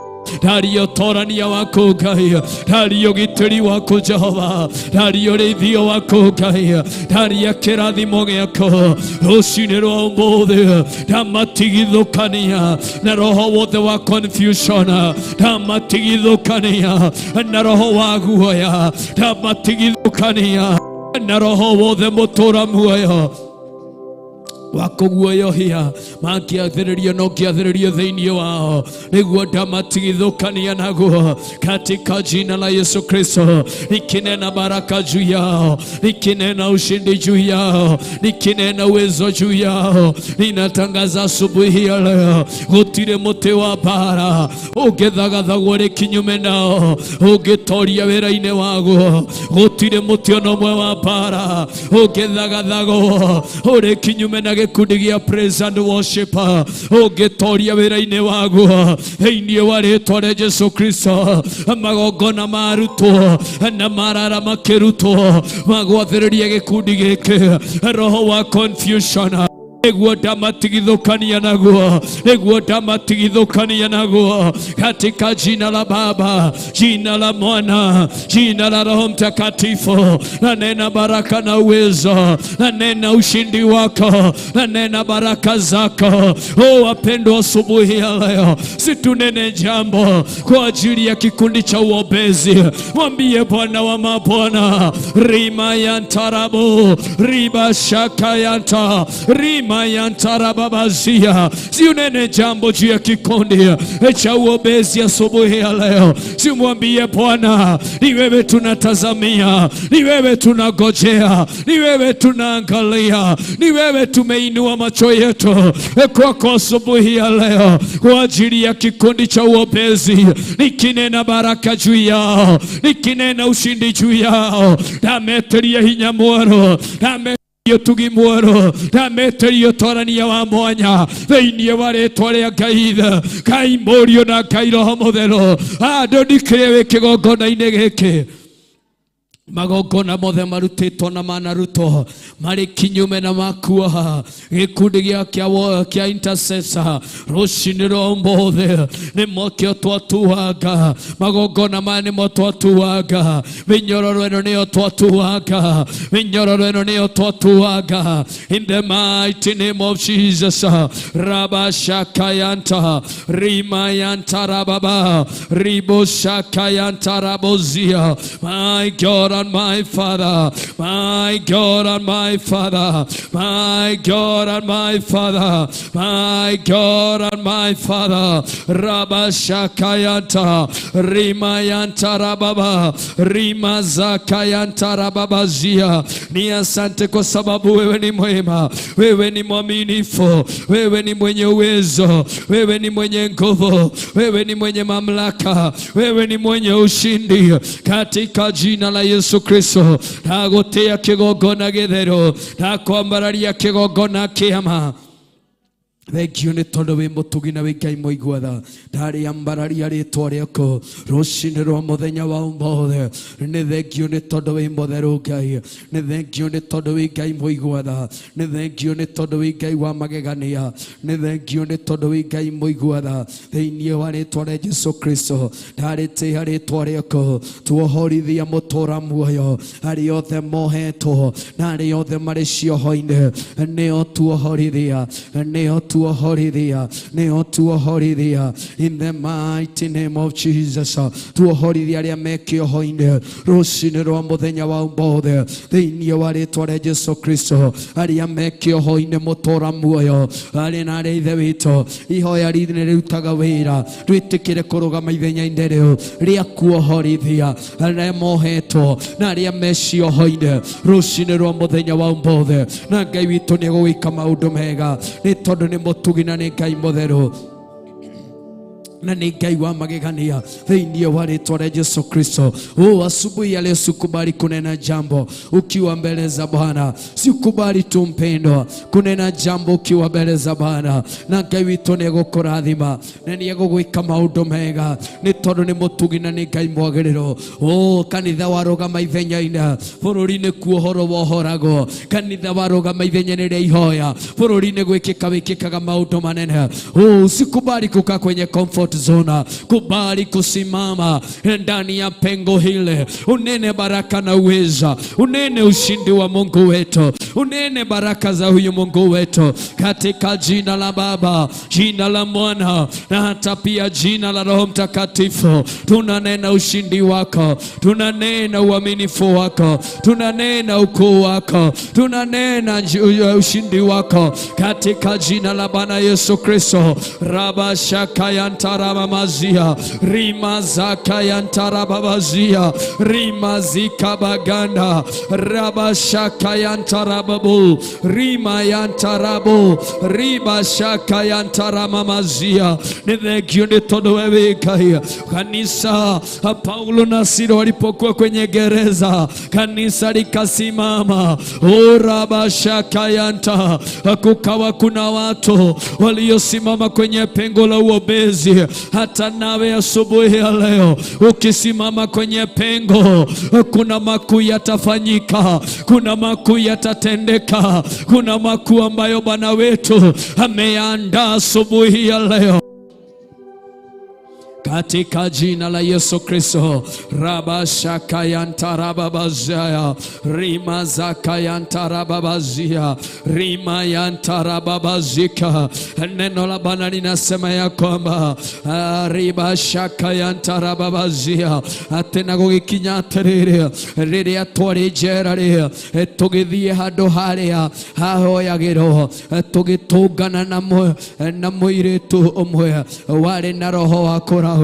Ndaria ũtorania waku, Ngai. Ndaria ũgitĩri waku, Jehova. Ndaria ũrĩithio waku, Ngai. Ndaria kĩrathimo gĩaku rũcinĩ rwa ũmũthĩ. Ndamatigithũkania na roho wothe wa confusion. Ndamatigithũkania na roho wa guoya. Ndamatigithũkania na roho wothe mũtũra muoyo wa kũguoyohia mangĩathĩrĩrio no ngĩathĩrĩrio thĩinĩ wao, nĩguo ndamatigithũkania naguo katika jina la Yesu Kristo, nikinena baraka juu yao, nikinena ushindi juu yao, nikinena uwezo juu yao. Ninatangaza asubuhi ya leo, gũtirĩ mũtĩ wa mbara ũngĩthagathagwo rĩ kinyume nao ũngĩtoria wĩra-inĩ waguo. Gũtirĩ mũtĩ ona ũmwe wa mbara ũngĩthagathagwo ũrĩ kinyume na gĩkundi gĩa praise and worship ũngĩtoria wĩra-inĩ waguo thĩinĩ wa rĩtwa rĩa Jesu Kristo. Magongona marutwo na marara makĩrutwo magwathĩrĩria gĩkundi gĩkĩ, roho wa confusion nĩguo ndamatigithũkania naguo, nĩguo ndamatigithũkania naguo katika jina la Baba, jina la Mwana, jina la Roho Mtakatifu. Nanena baraka na uwezo, nanena ushindi wako, nanena baraka zako. Oh, wapendwa, asubuhi ya leo situnene jambo kwa ajili ya kikundi cha uombezi. Mwambie Bwana wa mabwana, rima yantarabu riba shaka yanta rima yantarababazia, si unene jambo juu ya kikundi cha uombezi asubuhi ya leo. Si mwambie Bwana, ni wewe tunatazamia, ni wewe tunagojea, ni wewe tunaangalia, ni wewe tumeinua macho yetu kwako asubuhi ya leo kwa ajili ya kikundi cha uombezi, nikinena baraka juu yao, nikinena ushindi juu yao, ndameteria hinya mwerũ, ndame ũtugi mwerũ, ndameteria ũtorania wa mwanya thĩinĩ wa rĩtwa rĩa Ngai Ithe, Ngai Mũriũ na Ngai Roho Mũtheru. Andũ ndikĩrĩ wĩ kĩgongona-inĩ gĩkĩ, magongona mothe marutĩtwo na manarutwo marĩ kinyume na makuoha gĩkundi gĩa kĩa intercessor rũcinĩ rwa ũmũthĩ, nĩmokĩo twatuanga magongona maya, nĩmo twatuanga mĩnyororo ĩno, nĩyo twatuanga mĩnyororo ĩno, nĩyo twatuanga in the mighty name of Jesus. Rabashakayanta rimayanta rababa riboshakayanta rabozia. My God and my Father, my God and my Father, my God and my Father, my God and my Father. Rabashakayanta rimayanta rababa rimazakayanta rababazia. Ni asante kwa sababu wewe ni mwema, wewe ni mwaminifu, wewe ni mwenye uwezo, wewe ni mwenye nguvu, wewe ni mwenye mamlaka, wewe ni mwenye ushindi, katika jina la Yesu Kristo. Ndagutia kigongona githeru, ndakwambararia kigongona kiama. Thengio nĩ tondũ wĩ mũtugi na wĩ Ngai mũigua tha. Ndarĩambararia rĩtwa rĩaku rũcinĩ rwa mũthenya wa ũmũthĩ. Nĩ thengio nĩ tondũ wĩ mũtheru Ngai. Nĩ thengio nĩ tondũ wĩ Ngai mũigua tha. Nĩ thengio nĩ tondũ wĩ Ngai wa magegania. Nĩ thengio nĩ tondũ wĩ Ngai mũigua tha. Thĩinĩ wa rĩtwa rĩa Jesu Kristo, ndarĩtĩa rĩtwa rĩaku. Tuohorithia mũtũra muoyo, arĩa othe mohetwo na arĩa othe marĩ cioho-inĩ, nĩo tuohorithia, nĩo tuohorithia, nĩo tuohorithia, in the mighty name of Jesus. Tuohorithia arĩa me kĩoho-inĩ rũcinĩ rwa mũthenya wa ũmũthĩ, thĩinĩ wa rĩtwa rĩa Jesu Kristo. Arĩa me kĩoho-inĩ, mũtũra muoyo, arĩ na arĩa ithe witũ, ihoya rĩrĩ nĩ rĩrutaga wĩra. Twĩtĩkĩre kũrũgama ithenya-inĩ rĩu rĩa kuohorithia arĩa mohetwo na arĩa me cioho-inĩ rũcinĩ rwa mũthenya wa ũmũthĩ, na Ngai witũ nĩ egũgĩka maũndũ mega, nĩ tondũ nĩ mũtugi na nĩ Ngai mũtheru na nĩ Ngai wa magegania, thĩinĩ wa rĩtwa rĩa Yesu Kristo. Oh, asubuhi ya leo sikubali kunena jambo ukiwa mbele za Bwana. Sikubali tu, mpendwa, kunena jambo ukiwa mbele za Bwana, na Ngai witũ nĩ egũkũrathima na nĩ egũgwĩka maũndũ mega, nĩ tondũ nĩ mũtugi na nĩ Ngai mwagĩrĩru. Oh, kanitha warũgama ithenya-inĩ, bũrũri-inĩ kuohorwo wohoragwo. Kanitha warũgama ithenya-inĩ rĩa ihoya, bũrũri-inĩ gwĩkĩka wĩkĩkaga maũndũ manene. Oh, usikubali kukaa kwenye comfort zone. Kubali kusimama ndani ya pengo hile, unene baraka na uweza, unene ushindi wa Mungu wetu, unene baraka za huyu Mungu wetu, katika jina la Baba, jina la Mwana na hata pia jina la Roho Mtakatifu. Tunanena ushindi wako, tunanena uaminifu wako, tunanena ukuu wako, tunanena ushindi wako katika jina la Bwana Yesu Kristo. Rabashakayantaramamazia rimazakayantarababazia rimazikabaganda rabashakayantarababu rimayantarabu ribashakayantaramamazia. Nĩ thengio nĩ tondũ we wĩ Ngai. Kanisa, Paulo na Sila walipokuwa kwenye gereza, kanisa likasimama. Urabashakayanta, kukawa kuna watu waliosimama kwenye pengo la uombezi. Hata nawe asubuhi ya leo ukisimama kwenye pengo, kuna makuu yatafanyika, kuna makuu yatatendeka, kuna makuu ambayo Bwana wetu ameandaa asubuhi ya leo, katika jina la Yesu Kristo. Rabashakayantarababazaya rimazakayantarababazia rimayantarababazika. Neno la Bwana linasema ya kwamba ribashakayantarababazia, atĩ na gũgĩkinya atĩrĩrĩ, rĩrĩa twarĩ njera rĩ, tũgĩthiĩ handũ harĩa hahoyagĩrwo, tũgĩtũngana na mũirĩtu ũmwe warĩ na roho wa kũrahũra.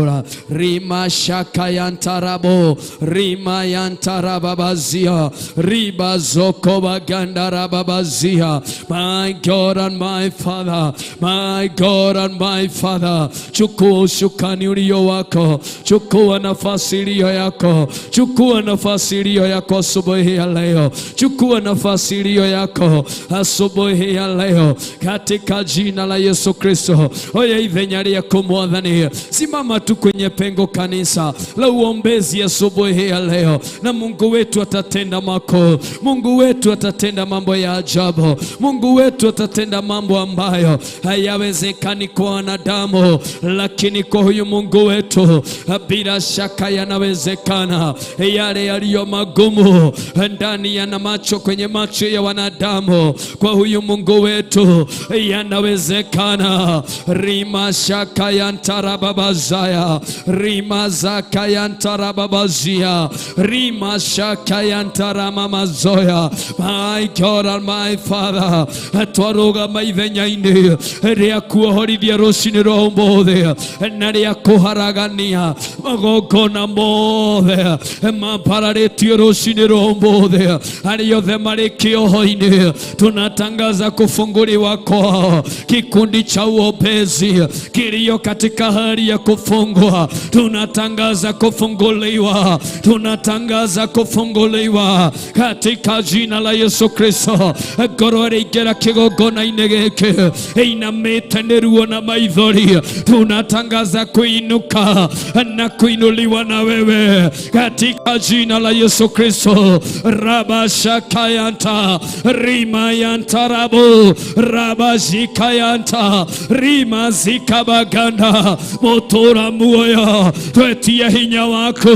Rima shakayantarabo rima yantarababazia riba zoko bagandarababazia. My God and my Father, my God and my Father, chukua usukani ulio wako, chukua nafasi iliyo yako, chukua nafasi iliyo yako asubuhi ya leo, chukua nafasi iliyo yako asubuhi ya leo, katika jina la Yesu Kristo. Oya ithenya rĩaku Mwathani, simama tu kwenye pengo, kanisa la uombezi, asubuhi ya leo, na Mungu wetu atatenda makuu. Mungu wetu atatenda mambo ya ajabu. Mungu wetu atatenda mambo ambayo hayawezekani kwa wanadamu, lakini kwa huyu Mungu wetu bila shaka yanawezekana. Yale yaliyo magumu ndani yana macho kwenye macho ya wanadamu, kwa huyu Mungu wetu yanawezekana. Rima shaka yantarababazaya. Rababazaya Rimazakayantarababazia Rimashakayantaramamazoya. My God and my Father, twarũgama ithenya-inĩ rĩa kuohorithia rũcinĩ rwa ũmũthĩ na rĩa kũharagania magongona mothe mambararĩtio rũcinĩ rwa ũmũthĩ. Arĩa othe marĩ kĩoho-inĩ, tunatangaza kufunguliwa kwao. Kikundi cha uombezi kilio katika hali ya kufungwa, tunatangaza kufunguliwa, tunatangaza kufunguliwa katika jina la Yesu Kristo. Ngoro ĩrĩa ingĩra kĩgongona-inĩ gĩkĩ ĩinamĩte nĩ ruo na maithori, tunatangaza kuinuka na kuinuliwa na wewe katika jina la Yesu Kristo. Rabashakayanta rimayantarabu rabazikayanta rimazikabaganda. Mũtũra muoyo, twetie hinya waku.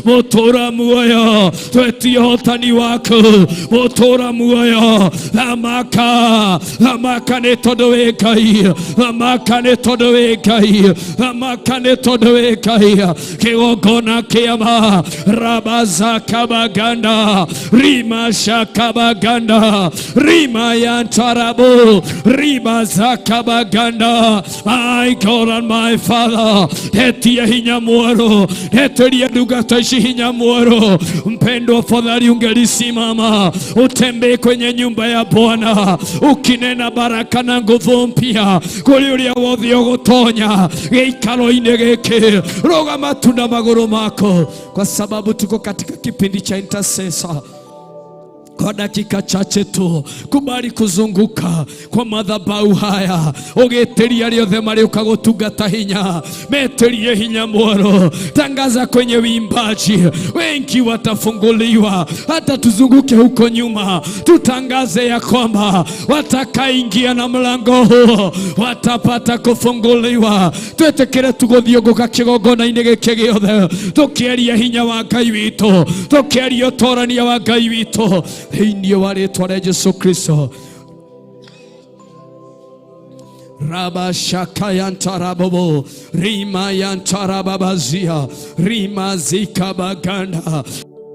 Mũtũra muoyo, twetie ũhotani waku. Mũtũra muoyo, thamaka, thamaka nĩ tondũ wĩ Ngai. Thamaka nĩ tondũ wĩ Ngai. Thamaka nĩ tondũ wĩ Ngai. Kĩgongona kĩama rabazakabaganda rimashakabaganda rimayantarabu rimazakabaganda. My God and my Father, tetie hinya mwerũ, teteria ndungata ici hinya mwerũ. Mpendwa, afadhali ungelisimama utembee kwenye nyumba ya Bwana ukinena baraka na nguvu mpya kũrĩ ũrĩa wothe ũgũtonya gĩikaro-inĩ gĩkĩ. Rũgama tu na magũrũ mako, kwa sababu tuko katika kipindi cha intercessor. Kwa dakika chache tu, kubali kuzunguka kwa madhabahu haya ũgĩtĩria arĩa othe marĩũka gũtungata hinya, metĩrie hinya mwerũ. Tangaza kwenye uimbaji, wengi watafunguliwa. Hata tuzunguke huko nyuma, tutangaze ya kwamba watakaingia na mlango huo watapata kufunguliwa. Twĩtĩkĩre tũgũthiũngũka kĩgongona-inĩ gĩkĩ gĩothe tũkĩaria hinya wa Ngai witũ, tũkĩaria ũtorania wa Ngai witũ thĩinĩ wa rĩtwa rĩa Jesu Kristo. Rabashakayantarabobo rimayantarababazia rimazikabaganda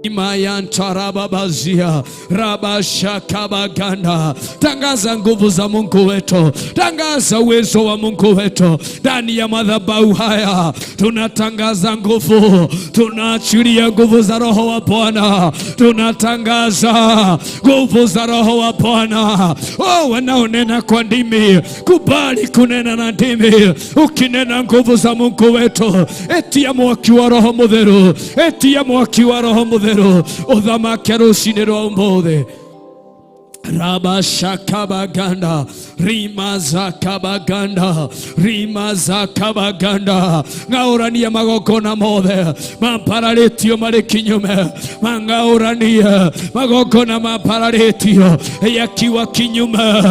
imayantarababazia rabashakabaganda. Tangaza nguvu za Mungu wetu, tangaza uwezo wa Mungu wetu ndani ya madhabahu haya. Tunatangaza nguvu, tunaachilia nguvu za Roho wa Bwana, tunatangaza nguvu za Roho wa Bwana. Oh, wanaonena kwa ndimi, kubali kunena na ndimi, ukinena nguvu za Mungu wetu. Etia mwaki wa Roho Mutheru, etia mwaki wa Roho Mutheru uthamake rũcinĩ rwa ũmũthĩ. Rabashakabaganda rimazakabaganda rimazakabaganda. Ng'aũrania magongona mothe mambararĩtio marĩ kinyume, mang'aũrania magongona mambararĩtio yakiwa kinyume,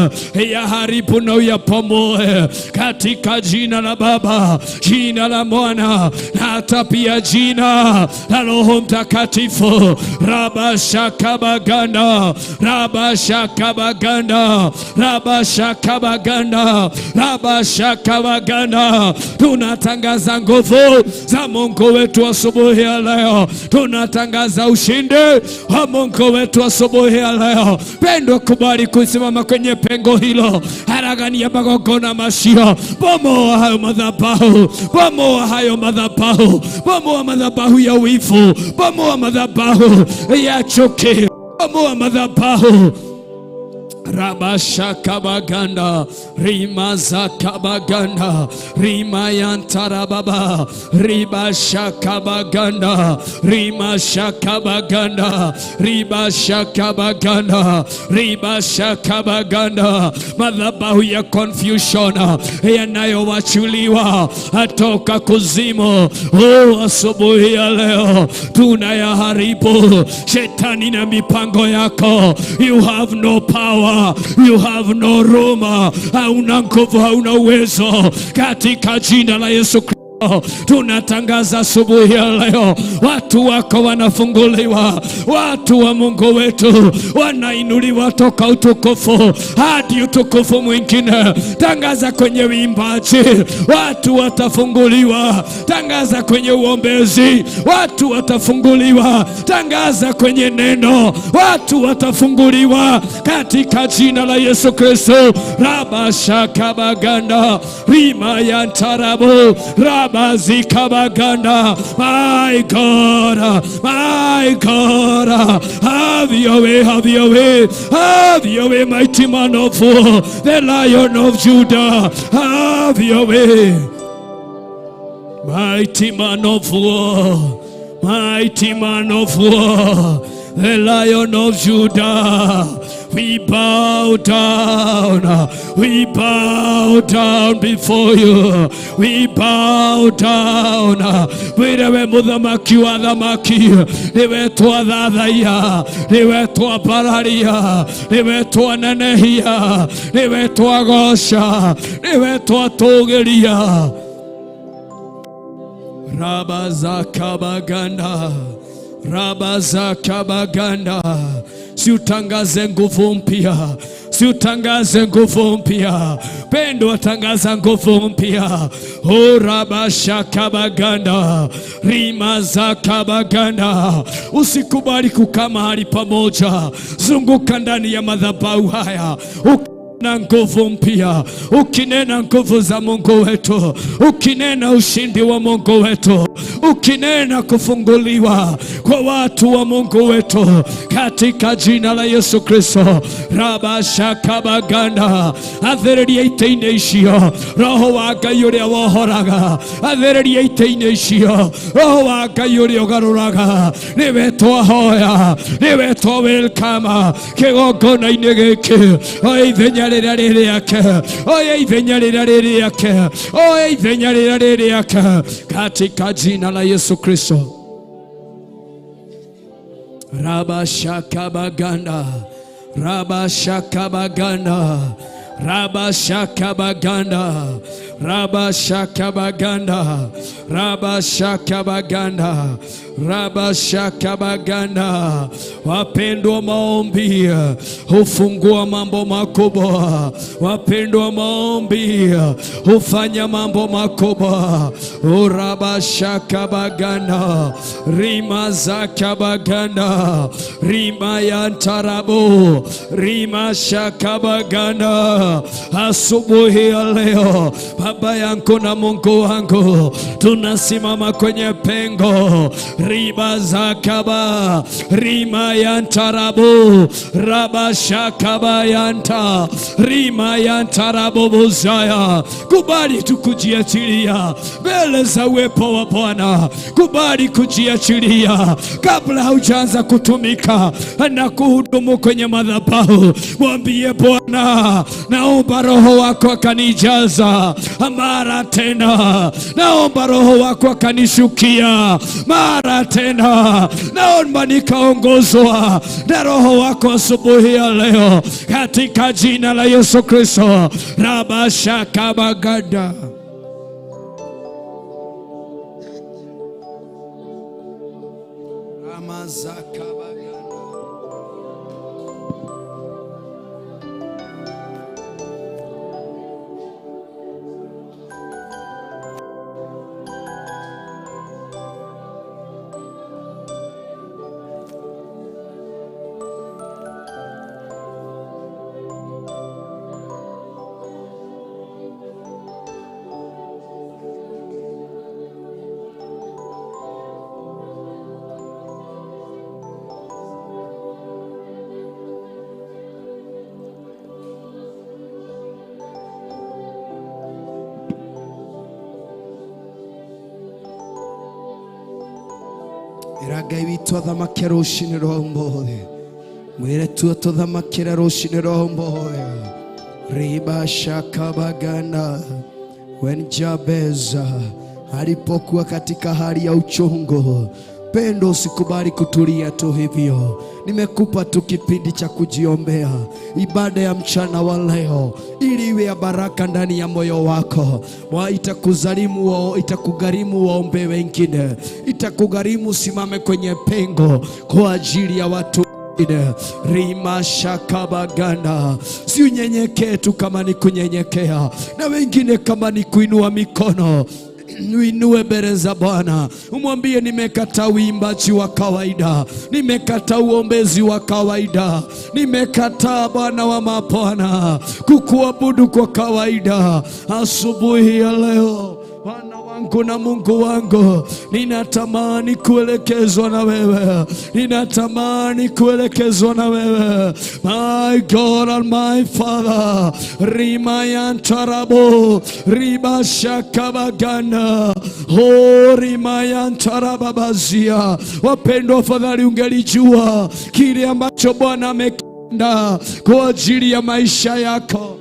yaharibu na uyapomoe katika jina la Baba, jina la Mwana na hata pia jina la Roho Mtakatifu. Rabashakabaganda rabashakabaganda rabashakabaganda rabashakabaganda. Tunatangaza nguvu za Mungu wetu asubuhi ya leo, tunatangaza ushindi wa Mungu wetu asubuhi ya leo. Pendwa, kubali kusimama kwenye pengo hilo, haragania magongona macio, bomoa hayo madhabahu, bomoa hayo madhabahu, bomoa madhabahu ya wivu, bomoa madhabahu ya chuki, bomoa madhabahu. Rabashakabaganda rimazakabaganda rimayantarababa ribashakabaganda rimashakabaganda ribashakabaganda ribashakabaganda. Madhabahu ya confusion yanayowachuliwa atoka kuzimu, oh, asubuhi ya leo tunayaharibu. Shetani na mipango yako, you have no power, you have no room, hauna nguvu, hauna uwezo katika jina la Yesu Kristo. Tunatangaza asubuhi ya leo, watu wako wanafunguliwa, watu wa Mungu wetu wanainuliwa toka utukufu hadi utukufu mwingine. Tangaza kwenye uimbaji, watu watafunguliwa. Tangaza kwenye uombezi, watu watafunguliwa. Tangaza kwenye neno, watu watafunguliwa katika jina la Yesu Kristo. Rabashakabaganda rima ya ntarabu rabazikabaganda. My God, my God, have your way, have your way, have your way, mighty man of war, the Lion of Judah, have your way. Mighty man of war, mighty man of war, the Lion of Judah. We bow down, we bow down before you, we bow down. Mwĩre we mũthamaki wa thamaki, nĩwe twathathaiya, nĩwe twambararia, nĩwe twanenehia, nĩwe twagoca, nĩwe twatũgĩria. Rabazakabaganda, Rabazakabaganda. Si utangaze nguvu mpya, si utangaze nguvu mpya. Pendwa, tangaza nguvu mpya. O rabashakabaganda, rimazakabaganda. Usikubali kukaa mahali pamoja, zunguka ndani ya madhabahu haya na nguvu mpya, ukinena nguvu za Mungu wetu, ukinena ushindi wa Mungu wetu, ukinena kufunguliwa kwa watu wa Mungu wetu, katika jina la Yesu Kristo. Rabashakabaganda, athereria itĩ-inĩ icio roho wa Ngai ũrĩa wohoraga, athereria itĩ-inĩ icio roho wa Ngai ũrĩa ũgarũraga. Nĩwe twahoya, nĩwe twa welcome kĩgongona-inĩ gĩkĩ. Oya ithenya rĩrĩa rĩ rĩake, oya ithenya rĩrĩa rĩ rĩake, oya ithenya rĩrĩa rĩ rĩake, katika jina la Yesu Kristo. Rabashakabaganda, Rabashakabaganda, Rabashakabaganda, Rabashakabaganda, Rabashakabaganda, Rabashakabaganda. Wapendwa, maombi hufungua mambo makubwa. Wapendwa, maombi hufanya mambo makubwa. Urabashakabaganda, Rimazakabaganda, Rima yantarabu, Rima shakabaganda. Asubuhi ya leo, Baba yangu na Mungu wangu, tunasimama kwenye pengo riba zakaba rima yantarabu rabashakabayanta rima yantarabu buzaya. Kubali tu kujiachilia mbele za uwepo wa Bwana, kubali kujiachilia kabla haujaanza kutumika na kuhudumu kwenye madhabahu. Mwambie Bwana, naomba Roho wako akanijaza mara tena, naomba Roho wako akanishukia mara tena, naomba nikaongozwa na Roho wako asubuhi ya leo, katika jina la Yesu Kristo. Rabashakabagada. Ramazakabaganda. Ĩra Ngai witũ athamake rũcinĩ rwa ũmũthĩ, mwĩre tu atũthamakĩre rũcinĩ rwa ũmũthĩ. Riba shakabagana. When Jabez alipokuwa katika hali ya uchungu, Pendo, usikubali kutulia tu hivyo. Nimekupa tu kipindi cha kujiombea ibada ya mchana wa leo, ili iwe ya baraka ndani ya moyo wako. Itakugharimu, itakugharimu waombe wengine, itakugharimu usimame kwenye pengo kwa ajili ya watu wengine. Rima shakabaganda, si unyenyekee tu kama ni kunyenyekea, na wengine kama ni kuinua mikono uinue mbele za Bwana, umwambie nimekataa uimbaji wa kawaida, nimekataa uombezi wa kawaida, nimekataa Bwana wa mabwana kukuabudu kwa kawaida. Asubuhi ya leo Bwana wangu na Mungu wangu, ninatamani kuelekezwa na wewe, ninatamani kuelekezwa na wewe, my God and my Father. Rimayantarabo ribashakabaganda oh rimayantarababazia. Wapendwa, afadhali ungelijua kile ambacho Bwana amekenda kwa ajili ya maisha yako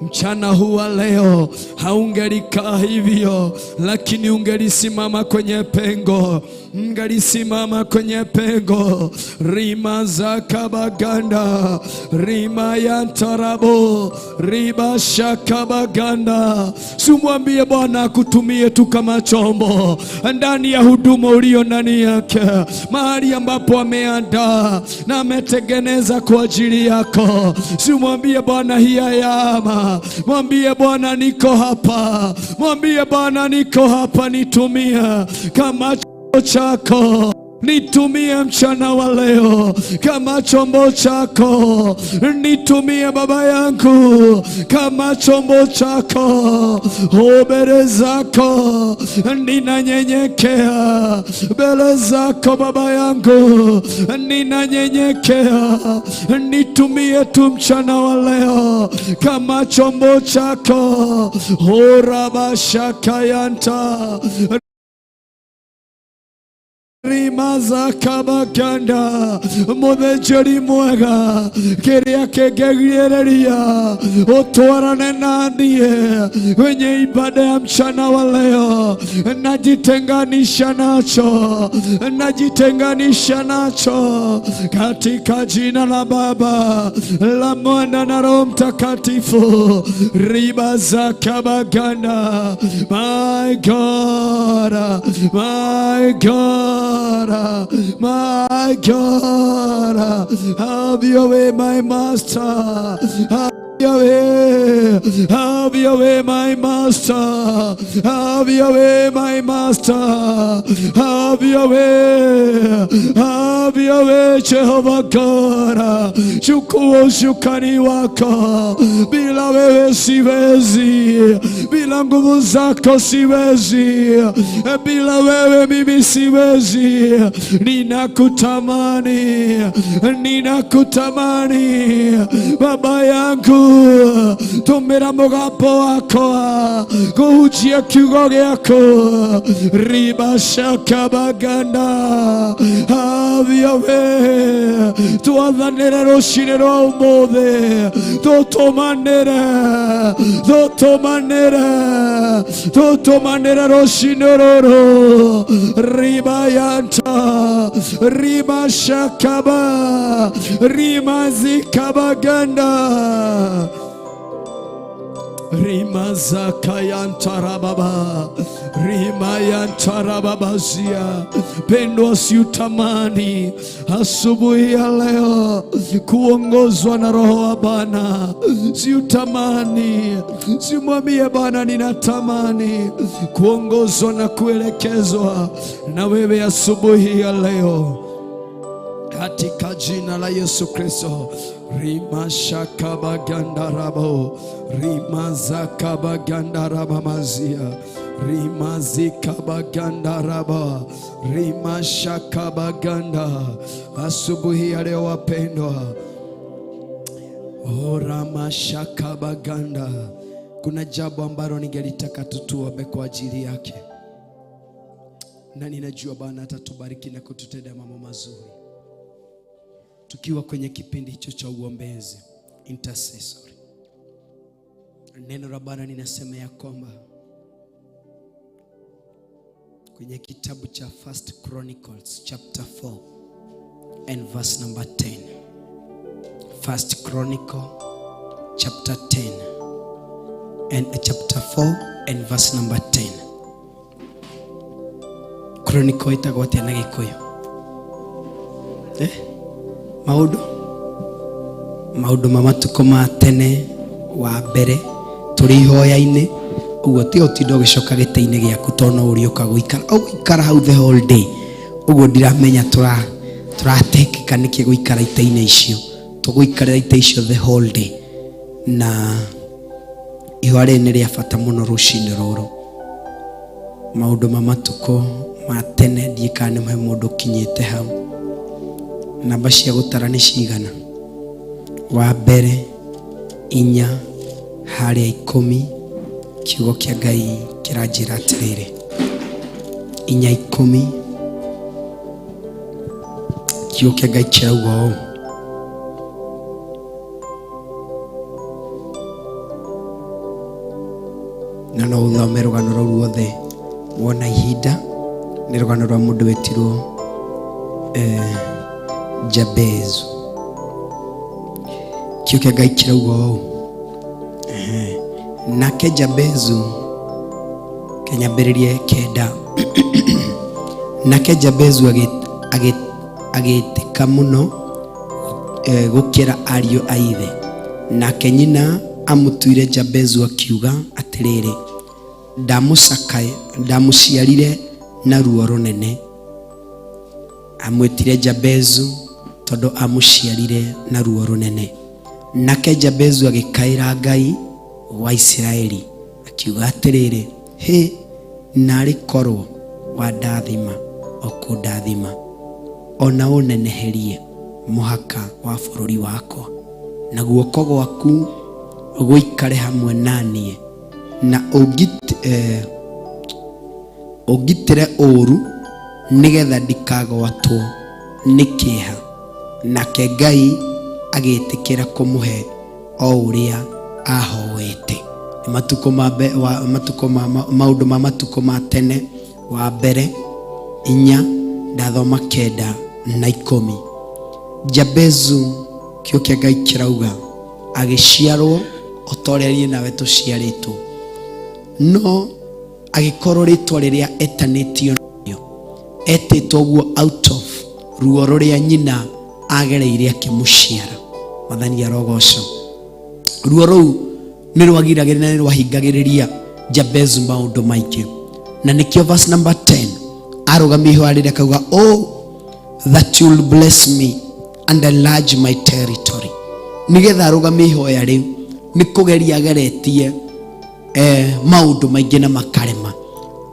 mchana huu wa leo haungelikaa hivyo, lakini ungelisimama kwenye pengo, ungelisimama kwenye pengo. Rima za kabaganda rima ya tarabo riba shakabaganda. Simwambie Bwana akutumie tu kama chombo ndani ya huduma ulio ndani yake, mahali ambapo ameandaa na ametengeneza kwa ajili yako. Simwambie Bwana hiya yama, mwambie Bwana niko hapa, mwambie Bwana niko hapa, nitumie kama chombo chako, nitumie mchana wa leo kama chombo chako, nitumie baba yangu kama chombo chako. O, mbele zako ninanyenyekea, mbele zako baba yangu ninanyenyekea, nitumie tu mchana wa leo kama chombo chako. Horabashakayanta rimazakabaganda muthĩnjĩri mwega kĩrĩa kĩngĩgirĩrĩria ũtwarane na niĩ kwenye ibada ya mchana wa leo, najitenganisha nacho, najitenganisha nacho katika jina la Baba la Mwana na Roho Mtakatifu. Ribazakabaganda, my God, my God, my God, have your way, my master. Have your way, have your way, my master. Have your way, my master. Have your way, have your way, Jehovah God. Chukua usukani wako, bila wewe siwezi, bila nguvu zako siwezi, bila wewe mimi siwezi. Ninakutamani, ninakutamani Baba yangu, tumira mugambo wakwa kuhunjia kiugo gĩaku ribashakabaganda. Have your way, twathanĩre rũcinĩ rwa ũmũthĩ, tũtũmanĩre, tũtũmanĩre, tũtũmanĩre rũcinĩ rũrũ. Ribayanta rimashakaba rimazikabaganda rimazakayantarababa rimayantarababazia. Pendwa, siutamani asubuhi ya leo kuongozwa na Roho wa Bwana? Siutamani, simwambie Bwana ninatamani kuongozwa na kuelekezwa na wewe asubuhi ya leo katika jina la Yesu Kristo. Rimashakabagandarabo rimazakabagandarabamazia rimazikabagandaraba rimashakabaganda. Asubuhi ya leo wapendwa, oramashakabaganda, kuna jambo ambalo ningelitaka tutuombe kwa ajili yake, na ninajua Bwana atatubariki na kututendea mambo mazuri tukiwa kwenye kipindi hicho cha uombezi intercessory. Neno la Bwana linasema ya kwamba Kwenye kitabu cha First Chronicles chapter 4 and verse number 10. First Chronicle chapter 10 and chapter 4 and verse number 10. Chronicle ĩtagwo atĩa na Gĩkũyũ? Eh? Maũndũ maũndũ ma matukũ ma tene wa mbere tũrĩ ihoya-inĩ ũguo tiga ũtinda ũgĩcoka gĩtĩ-inĩ gĩaku tondũ no ũrĩũka gũikara ũgũikara hau the whole day. Ũguo ndiramenya tũratekeka nĩkĩ gũikara itĩ-inĩ icio, tũgũikarĩra itĩ icio the whole day. Na ihoya rĩrĩ nĩ rĩa bata mũno rũcinĩ rũrũ. Maũndũ ma matukũ ma tene ndiĩ kana nĩ he mũndũ ũkinyĩte hau. Namba cia gũtara nĩ cigana? Wa mbere inya harĩa 10. Kiugo kĩa Ngai kĩranjĩra atĩrĩrĩ, 4:10, kiugo kĩa Ngai kĩrauga ũũ, na no ũthome rũgano rũu ruothe wona ihinda. Nĩ rũgano rwa mũndũ wetirwo Jabezu. Kiugo kĩa Ngai kĩrauga ũũ, nake Jabezu, kĩnyambĩrĩrie 9, nake Jabezu agĩtĩka mũno gũkĩra ariũ a ithe. Nake nyina amũtuire Jabezu akiuga atĩrĩrĩ, ndamũciarire na ruo rũnene. Amwĩtire Jabezu tondũ amũciarire na ruo rũnene. Nake Jabezu agĩkaĩra Ngai wa Isiraeli akiuga atĩrĩrĩ, hĩ, narĩ korwo wandathima o kũndathima, ona ũneneherie mũhaka wa bũrũri wakwa, na guoko gwaku gũikare hamwe na niĩ, na ũngitĩre ũũru nĩgetha ndikagwatwo nĩ kĩeha. Nake Ngai agĩtĩkĩra kũmũhe o ũrĩa ahoete. Nĩ matukũ ma wa, matukũ ma, ma, maũndũ ma matukũ ma tene wa mbere 4 ndathoma 9 na 10. Jabezu, kiugo kĩa Ngai kĩrauga agĩciarwo o ta ũrĩa niĩ nawe tũciarĩtwo, no agĩkorwo rĩtwa rĩrĩa etanĩtio narĩo etĩtwo ũguo out of ruo rũrĩa nyina agereire akĩmũciara. Mwathani arogocwo. Ruo rũu nĩ rwagiragĩrĩria na nĩ rwahingagĩrĩria Jabezu maũndũ maingĩ, na nĩkĩo verse number 10 arũgamia ihoya rĩrĩa akauga, oh that you'll bless me and enlarge my territory. Nĩgetha arũgamie ihoya rĩu nĩ kũgeria ageretie maũndũ maingĩ na makarema,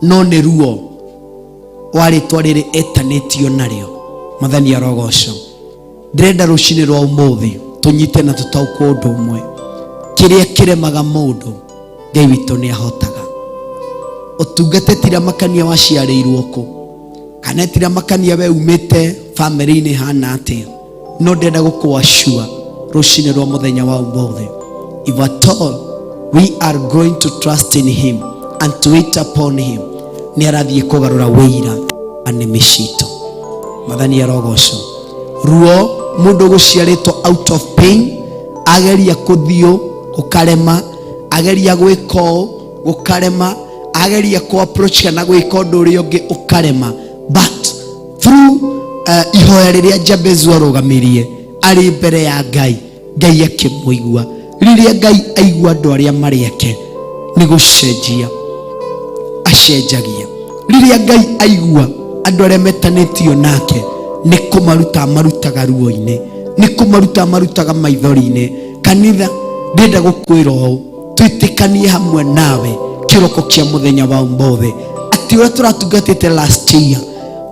no nĩ ruo wa rĩtwa rĩrĩ etanĩtio narĩo. Mwathani arogocwo. Ndĩrenda rũcinĩ rwa ũmũthĩ tũnyite na tũtaũkwo ũndũ ũmwe, kĩrĩa kĩremaga mũndũ Ngai witũ nĩ ahotaga. Ũtungata tiramakania waciarĩirwo kũ, kana tiramakania we umĩte bamĩrĩ-inĩ hana atĩa, no ndĩrenda gũkũacua rũcinĩ rwa mũthenya wa ũmũthĩ, if at all we are going to trust in him and to wait upon him, nĩ arathiĩ kũgarũra wĩira wa nĩmĩ citũ. Mwathani arogocwo. Ruo mũndũ gũciarĩtwo out of pain, ageria kũthiũ gũkarema, ageria gwĩka ũũ gũkarema, ageria kũ approach kana gwĩka ũndũ ũrĩa ũngĩ ũkarema, but through ihoya rĩrĩa Jabezu arũgamirie arĩ mbere ya Ngai, Ngai akĩmũigua. Rĩrĩa Ngai aigua andũ arĩa marĩ ake nĩ gũcenjia acenjagia. Rĩrĩa Ngai aigua andũ arĩa metanĩtio nake nĩ kũmaruta marutaga ruo-inĩ, nĩ kũmaruta marutaga maithori-inĩ. Kanitha, ndĩrenda gũkwĩra ũũ, twĩtĩkanie hamwe nawe kĩroko kĩa mũthenya wa ũmũthĩ atĩ ũrĩa tũratungatĩte last year,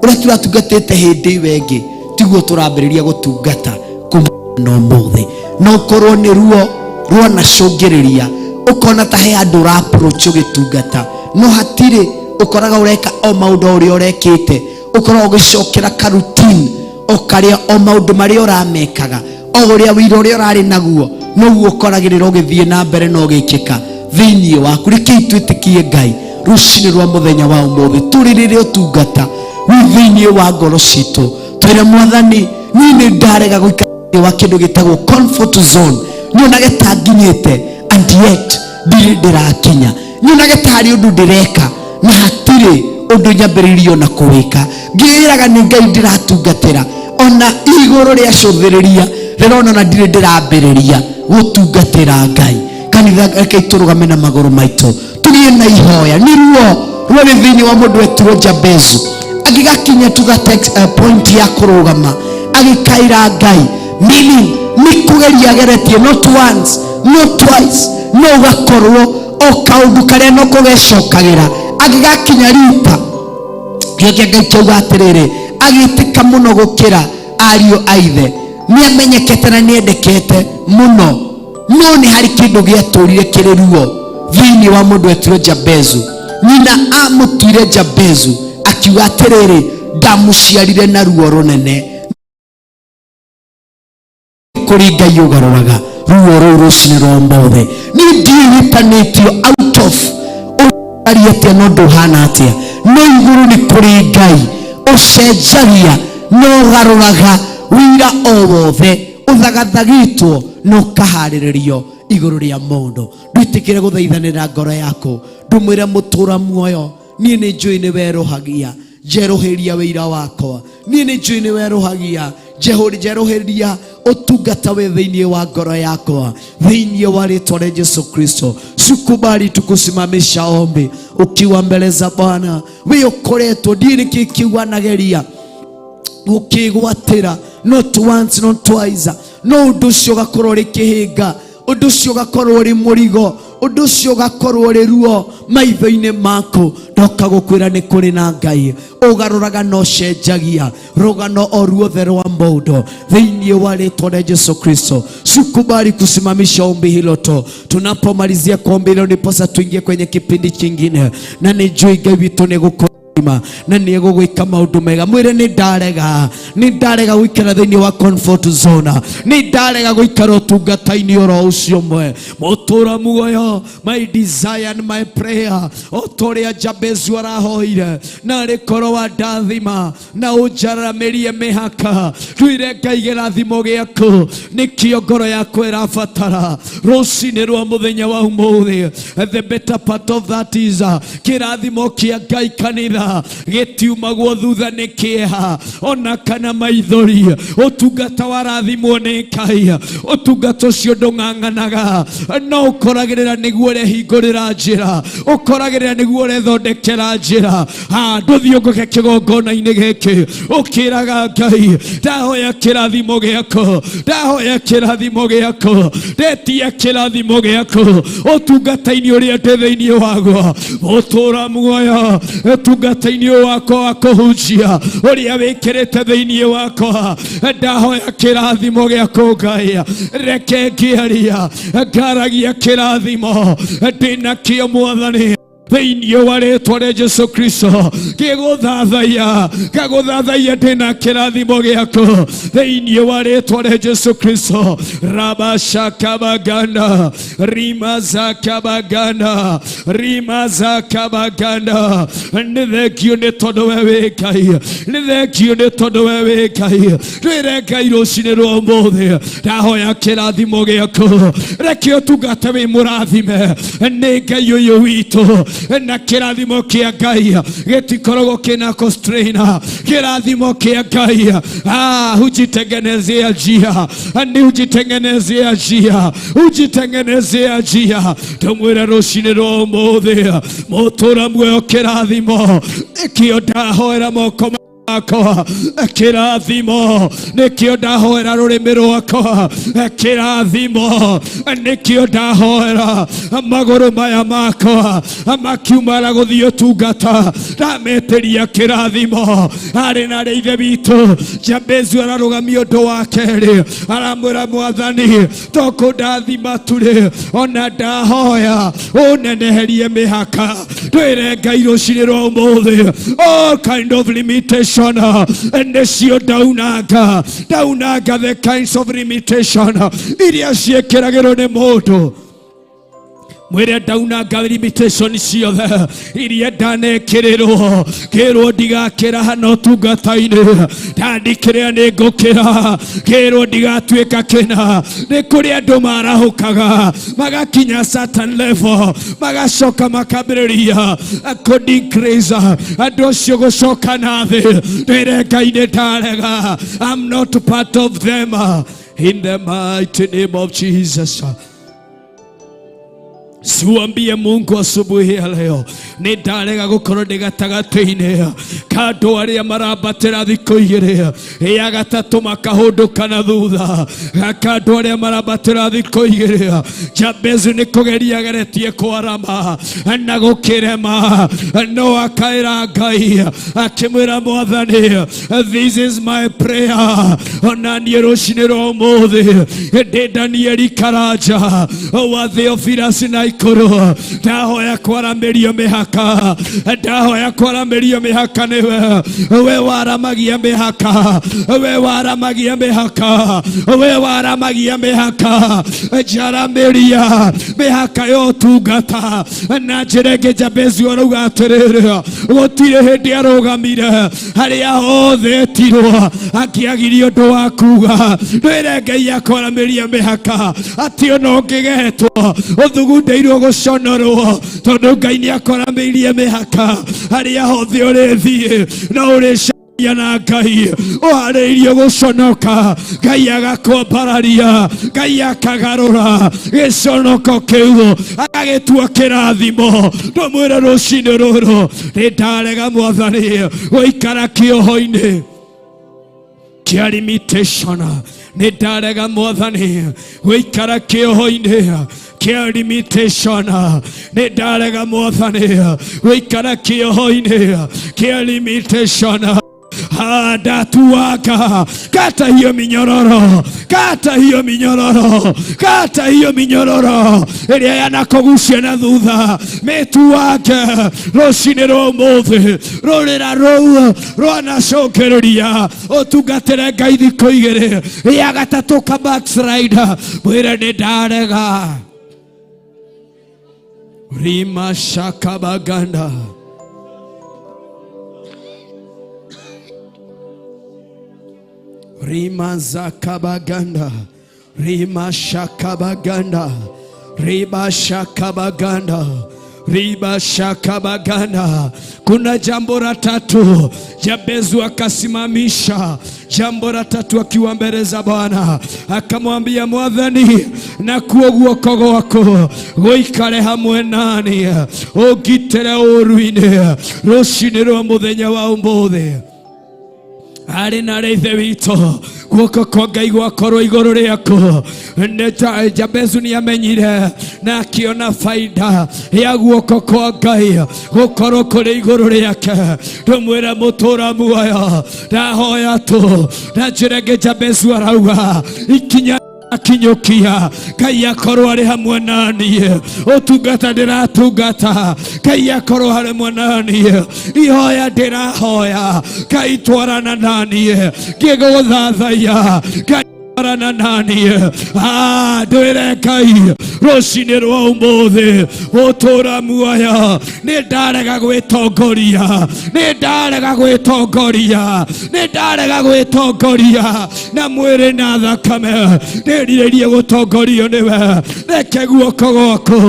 ũrĩa tũratungatĩte hĩndĩ ĩyo ĩngĩ, tiguo tũrambĩrĩria gũtungata kuma na ũmũthĩ. No ũkorwo nĩ ruo rwanacũngĩrĩria ũkona ta he andũ ũra approach ũgĩtungata, no hatirĩ, ũkoraga ũreka o maũndũ ũrĩa ũrekĩte, ũkoragwo ũgĩcokera ka routine o karĩa o maũndũ marĩa ũramekaga, o ũrĩa wĩira ũrĩa ũrarĩ naguo noguo ũkoragĩrĩra ũgĩthiĩ na mbere na ũgĩkĩka thĩinĩ waku. Rekei twĩtĩkie Ngai Rũcinĩ rwa mũthenya wa ũmũthĩ tũrĩrĩre ũtungata wĩ thĩinĩ wa ngoro citũ. Twĩre Mwathani, niĩ nĩ ndarega gũikara thĩinĩ wa kĩndũ gĩtagwo comfort zone. Nyonage ta nginyĩte and yet ndirĩ ndĩrakinya. Nyonage ta harĩ ũndũ ndĩreka na hatirĩ ũndũ nyambĩrĩirie ona kũwĩka. Ngĩĩraga nĩ Ngai ndĩratungatĩra, ona igũrũ rĩa cũthĩrĩria rĩrona na ndirĩ ndĩrambĩrĩria gũtungatĩra Ngai. Kanitha, reke tũrũgame na magũrũ maitũ, tũgĩe na ihoya. Nĩ ruo rwarĩ thĩinĩ wa mũndũ wetirwo Jabezu, agĩgakinya to that point ya kũrũgama agĩkaĩra Ngai, meaning nĩ kũgeria ageretie, not once, not twice, no ũgakorwo o kaũndũ karĩa no kũgecokagĩra. Agĩgakinya rita gĩake Ngai kĩauga atĩrĩrĩ, agĩtĩka mũno gũkĩra ariũ a ithe, nĩ amenyekete na nĩ endekete mũno, no nĩ harĩ kĩndũ gĩatũrire kĩrĩ ruo thĩinĩ wa mũndũ wetirwo Jabezu. Nyina amũtuire Jabezu akiuga atĩrĩrĩ, ndamũciarire na ruo rũnene. Kũrĩ Ngai ũgarũraga ruo rũu rũcinĩ rwa ũmũthĩ. Niĩ ndiĩhĩtanĩtio out of ũtariĩ atĩa no ndũhana atĩa, no igũrũ nĩ kũrĩ Ngai ũcenjagia na ũgarũraga wĩra o wothe ũthagathagĩtwo na ũkaharĩrĩrio igũrũ rĩa mũndũ. Ndwĩtĩkĩre gũthaithanĩra ngoro yaku, ndũmwĩre mũtũra muoyo, niĩ nĩ njũĩ nĩ werũhagia, njerũhĩria wĩira wakwa. Niĩ nĩ njũĩ nĩ werũhagia, njerũhĩria ũtungata wĩ thĩinĩ wa ngoro yakwa, thĩinĩ wa rĩtwa rĩa Jesu Kristo. Sikubali tukusimamisha ombi ukiwa mbele za Bwana. Wĩ ũkoretwo ndiĩ nĩkĩ kĩu wanageria gũkĩgwatĩra, not once, not twice, no ũndũ ũcio ũgakorwo ũrĩ kĩhĩnga, ũndũ ũcio ũgakorwo ũrĩ mũrigo, ũndũ ũcio ũgakorwo ũrĩ ruo maitho-inĩ maku. Ndoka gũkwĩra nĩ kũrĩ na Ngai ũgarũraga na ũcenjagia rũgano o ruothe rwa mũndũ thĩinĩ wa rĩtwa rĩa Jesu Kristo. Sikubali kusimamisha ombi hilo tu. Tunapomalizia kwa ombi hilo, ndiposa tuingie kwenye kipindi kingine, na nĩ njũĩ Ngai witũ nĩ gũkũ na nĩ egũgwĩka maũndũ mega. Mwĩre, nĩ ndarega, nĩ ndarega gũikara thĩinĩ wa comfort zone, nĩ ndarega gũikara ũtungata-inĩ oro ũcio ũmwe. Mũtũra muoyo, my desire and my prayer, o ta ũrĩa Jabezu arahoire, na rĩkorwo wandathima na ũnjaramĩrie mĩhaka. Twĩre Ngai kĩrathimo gĩaku nĩkĩo ngoro yakwa ĩrabatara rũcinĩ rwa mũthenya wa ũmũthĩ. The better part of that is kĩrathimo kĩa Ngai, kanitha, gĩtiumagwo thutha nĩ kĩeha ona kana maithori. Ũtungata warathimwo nĩ Ngai, ũtungata ũcio ndũng'ang'anaga, no ũkoragĩrĩra nĩguo ũrehingũrĩra njĩra, ũkoragĩrĩra nĩguo ũrethondekera njĩra. Ha ndũthiũngũke kĩgongona-inĩ gĩkĩ ũkĩraga Ngai, ndahoya kĩrathimo gĩaku, ndahoya kĩrathimo gĩaku, ndetia kĩrathimo gĩaku ũtungata-inĩ ũrĩa ndĩ thĩinĩ waguo. Ũtũra muoyo, ũtungata-inĩ ũyũ wakwa wa kũhunjia ũrĩa wĩkĩrĩte thĩinĩ wakwa, ndahoya kĩrathimo gĩaku Ngai. Reke ngĩaria ngaragia kĩrathimo ndĩnakĩo Mwathani, thĩinĩ wa rĩtwa rĩa Jesu Kristo. Ngĩgũthathaiya, ngagũthathaiya ndĩna kĩrathimo gĩaku, thĩinĩ wa rĩtwa rĩa Jesu Kristo. Rabashakabaganda rimazakabaganda rimazakabaganda. Nĩ thengio nĩ tondũ we wĩ Ngai, nĩ thengio nĩ tondũ we wĩ Ngai. Twĩre Ngai rũcinĩ rwa ũmũthĩ, ndahoya kĩrathimo gĩaku, reke ũtungata wĩ mũrathime nĩ Ngai ũyũ witũ. Na kĩrathimo kĩa Ngai gĩtikoragwo kĩna constraint. Kĩrathimo kĩa Ngai hujitengenezea njia, nĩ hujitengenezea njia, hujitengenezea njia. Ndũmwĩre rũcinĩ rwa ũmũthĩ, mũtũra muoyo, kĩrathimo nĩkĩo ndahoera moko makwa, kĩrathimo nĩkĩo ndahoera rũrĩmĩ rwakwa, kĩrathimo nĩkĩo ndahoera magũrũ maya makwa makiumara gũthiĩ ũtungata, ndametĩria kĩrathimo. Arĩ na arĩa ithe witũ Jabezu ararũgamia ũndũ wa kerĩ, aramwĩra Mwathani, to kũndathima turĩ, ona ndahoya ũneneherie mĩhaka. Twĩre Ngai rũcinĩ rwa ũmũthĩ, all kind of limitation nĩcio ndaunanga, ndaunanga the kinds of limitation iria ciĩkĩragĩrwo nĩ mũndũ. Mwĩre ndaunanga limitation ciothe iria ndanekĩrĩrwo, kĩrwo ndigakĩra hana ũtungata-inĩ, ndandikĩrĩa nĩ ngũkĩra, kĩrwo ndigatuĩka kĩna. Nĩ kũrĩ andũ marahũkaga magakinya certain level, magacoka makambĩrĩria kũ decrease, andũ acio gũcoka na thĩ. Ndĩre Ngai nĩ ndarega, I'm not part of them, in the mighty name of Jesus. Siwambie Mungu asubuhi ya leo, nĩ ndarega gũkorwo ndĩ gatagatĩ-inĩ ka andũ arĩa marambatĩra thikũ igĩrĩ, ya gatatũ makahũndũka na thutha, ka andũ arĩa marambatĩra thikũ igĩrĩ. Jabezu nĩ kũgeria ageretie kwarama na gũkĩrema, no akaĩra Ngai akĩmwĩra, Mwathani, this is my prayer. Ona niĩ rũcinĩ rwa ũmũthĩ ndĩ Danieli Karanja wa Theophilus na ikũrũ, ndahoya kwaramĩrio mĩhaka, ndahoya kwaramĩrio mĩhaka nĩwe we waramagia mĩhaka, we waramagia mĩhaka, we waramagia mĩhaka, njaramĩria mĩhaka ya ũtungata. Na njĩra ĩngĩ Jabezi arauga atĩrĩrĩ, gũtirĩ hĩndĩ arũgamire harĩa hothe etirwo akĩagirie ũndũ wa kuga. Ndwĩre Ngai akwaramĩria mĩhaka, atĩ ona ũngĩgetwo ũthugundĩirwo gũconorwo, tondũ Ngai nĩ akwaramĩirie mĩhaka, harĩa hothe ũrĩthiĩ no ũrĩcaria na Ngai ũharĩirio gũconoka, Ngai agakwambararia, Ngai akagarũra gĩconoko kĩu agagĩtua kĩrathimo. Ndũmwĩre rũcinĩ rũrũ, nĩ ndarega Mwathani gũikara kĩoho-inĩ kĩa limitation, nĩ ndarega Mwathani gũikara kĩoho-inĩ kĩa limitation, nĩ ndarega Mwathani gũikara kĩoho-inĩ kĩa limitation. Ndatuaga, kata hiyo minyororo, kata hiyo minyororo, kata hiyo minyororo ĩrĩa yanakogucia na thutha, mĩtuange rũcinĩ rwa ũmũthĩ. Rũrĩra rũu rwanacokereria ũtungatĩre Ngai thikũ igĩrĩ, ya gatatũ ka backslide, mwĩre nĩ ndarega. Rima shakabaganda. Rima zakabaganda, Rima shakabaganda, Riba shakabaganda, Riba shakabaganda. Kuna jambo la tatu Jabezu akasimamisha jambo la tatu akiwa mbele za Bwana, akamwambia Mwathani, nakuo guoko gwaku guikare hamwe nani, ũngitĩre ũũru-inĩ rũcinĩ rwa mũthenya wa ũmũthĩ. Arĩ na arĩ ithe witũ, guoko kwa Ngai gwakorwo igũrũ rĩaku. Jabezu nĩ amenyire na akĩona faida ya guoko kwa Ngai gũkorwo kũrĩ igũrũ rĩake. Ndũmwĩre mũtũra muoyo, ndahoya tu na njĩra ĩngĩ. Jabezu arauga ikinya akinyũkia, Ngai akorwo arĩ hamwe naniĩ, ũtungata ndĩratungata, Ngai akorwo harĩ hamwe naniĩ, ihoya ndĩrahoya, Ngai twarana naniĩ, ngĩgũthathaiya, Ngai twarana naniĩ. Ah, ndwĩre Ngai rũcinĩ rwa ũmũthĩ, gũtũra muoyo, nĩ ndarega gwĩtongoria, nĩ ndarega gwĩtongoria, nĩ ndarega gwĩtongoria na mwĩrĩ na thakame, ndĩrirĩrie gũtongorio nĩwe. Reke guoko gwaku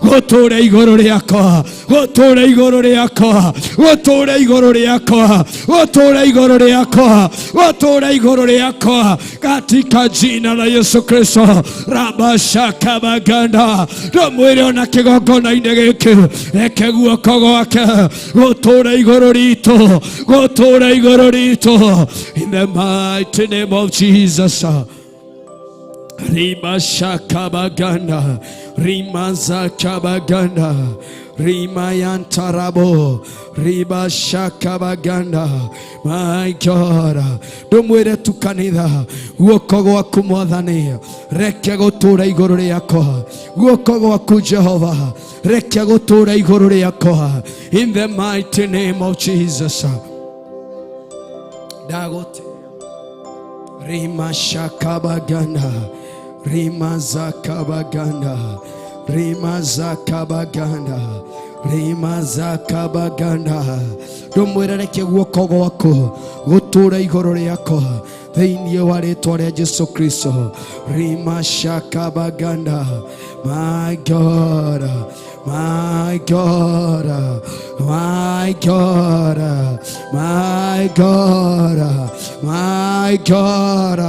gũtũre igũrũ rĩakwa, gũtũre igũrũ rĩakwa, gũtũre igũrũ rĩakwa, gũtũre igũrũ rĩakwa, gũtũre igũrũ rĩakwa, katika jina la Yesu Kristo. Rabashakabaganda. Ndũmwĩre ona kĩgongona-inĩ gĩkĩ, reke guoko gwake gũtũre igũrũ ritũ, gũtũre igũrũ ritũ, in the mighty name of Jesus. Rima shakabaganda, Rima zakabaganda, Rima yantarabo, Riba shakabaganda. My God, ndũmwĩre tu kanitha, guoko gwaku Mwathani reke gũtũra igũrũ rĩakwa, guoko gwaku Jehova reke gũtũra igũrũ rĩakwa, in the mighty name of Jesus. Ndagũtĩĩa. Rima shakabaganda, Rima zakabaganda, Rimazakabaganda rimazakabaganda ndũmwĩre reke guoko gwaku gũtũũre igũrũ rĩakwa thĩinĩ wa rĩtwa rĩa Jesu Kristo. Rimashakabaganda. My God, my God, my God, my God, my God.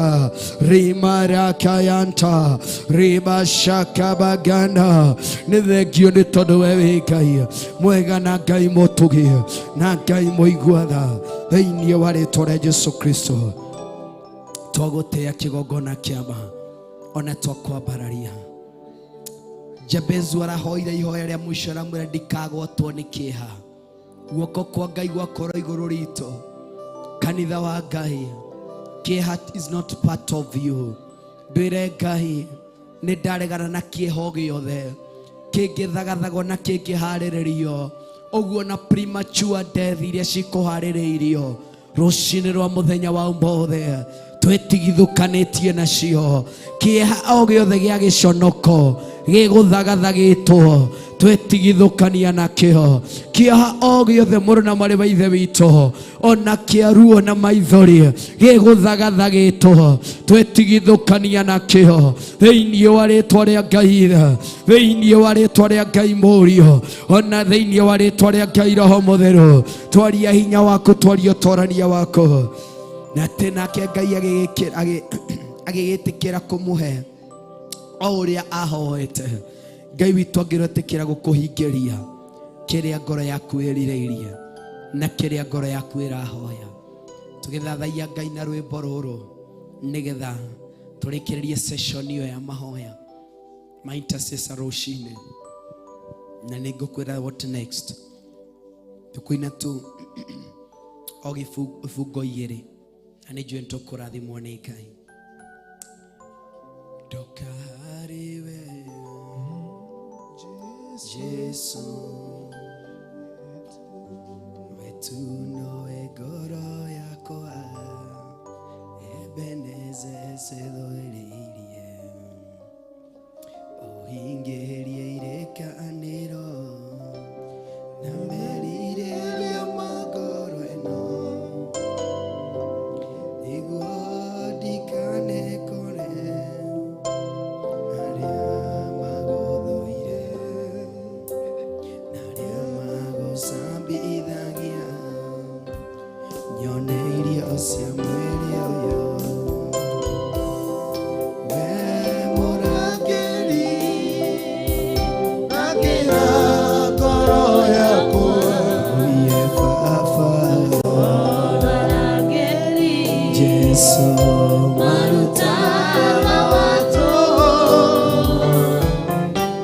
Rimarakayanta ribashakabaganda. Nĩ thengio nĩ tondũ we wĩ Ngai mwega na Ngai mũtugi na Ngai mũigua tha thĩinĩ wa rĩtwa rĩa Jesu Kristo. Twagũtĩĩa kĩgongona kĩama ona twakwambararia. Jabezu arahoire ihoya rĩa mũico aramwĩra ndikagwatwo nĩ kĩeha. Guoko kwa Ngai gwakorwo igũrũ ritũ. Kanitha wa Ngai, kĩeha is not part of you. Ndwĩre Ngai nĩ ndaregana na kĩeha o gĩothe kĩngĩthagathagwo na kĩngĩharĩrĩrio ũguo na premature death iria cikũharĩrĩirio rũcinĩ rwa mũthenya wa ũmũthĩ twĩtigithũkanĩtie nacio. Kĩeha o gĩothe gĩa gĩconoko gĩgũthagathagĩtwo twĩtigithũkania nakĩo. Kĩeha o gĩothe mũrũ na mwarĩ wa ithe witũ ona kĩa ruo na maithori gĩgũthagathagĩtwo twĩtigithũkania nakĩo thĩinĩ wa rĩtwa rĩa Ngai Ithe, thĩinĩ wa rĩtwa rĩa Ngai Mũriũ, ona thĩinĩ wa rĩtwa rĩa Ngai Roho Mũtheru. Twaria hinya waku, twaria ũtorania waku. Na atĩ nake Ngai agĩgĩtĩkĩra kũmũhe o ũrĩa ahoete. Ngai witũ angĩretĩkĩra gũkũhingĩria kĩrĩa ngoro yaku ĩrirĩirie na kĩrĩa ngoro yaku ĩrahoya. Tũgĩthathaiya Ngai na rwĩmbo rũrũ nĩgetha tũrĩkĩrĩrie session ĩyo ya mahoya ma intercessor rũcinĩ, na nĩ ngũkwĩra what next. Tũkũina tu o ibungo igĩrĩ na nĩ njũĩ nĩ tũkũrathimwo nĩ Ngai. Ndoka harĩ we Jesu, we tu nowe ngoro yakwa Ebeneze cĩthũĩrĩirie ũhingĩrie irĩkanĩro na merirĩria ma ngoro ĩno nĩguo ndikanekore arĩa magũthũire na arĩa magũcambithagia nyone irio cia mwĩrĩ ũyũ. We mũrangĩri, Rangĩra ngoro yakwa. Oye baba Jesu Marutaga watu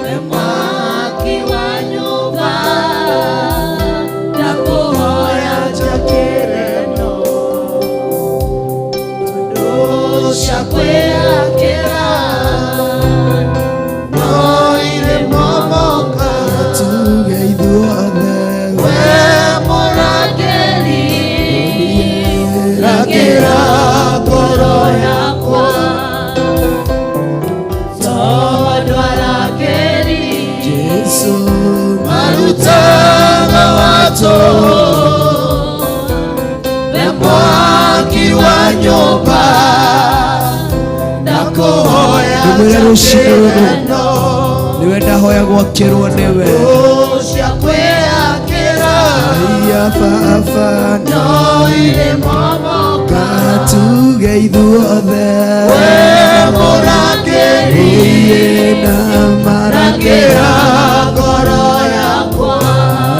we mwaki wa nyũmba ndakũhoya Njakĩre no tondũ cia kwĩyakĩra no irĩ momoka. Tuge ithuothe. We mũrangĩri, rangĩra ngoro yakwa tondũ arangĩri Jesu marutaga watũ we mwaki wa nyũmba ndakũhoya Ndũmwĩre rũcinĩ rũrũ. njakĩre no Niwe ndahoya gwakĩrwo nĩwe cia kwĩyakĩra Iya baba no irĩ momoka. Tuge ithuothe. We mũrangĩri, Iye na rangĩra marangĩra ngoro yakwa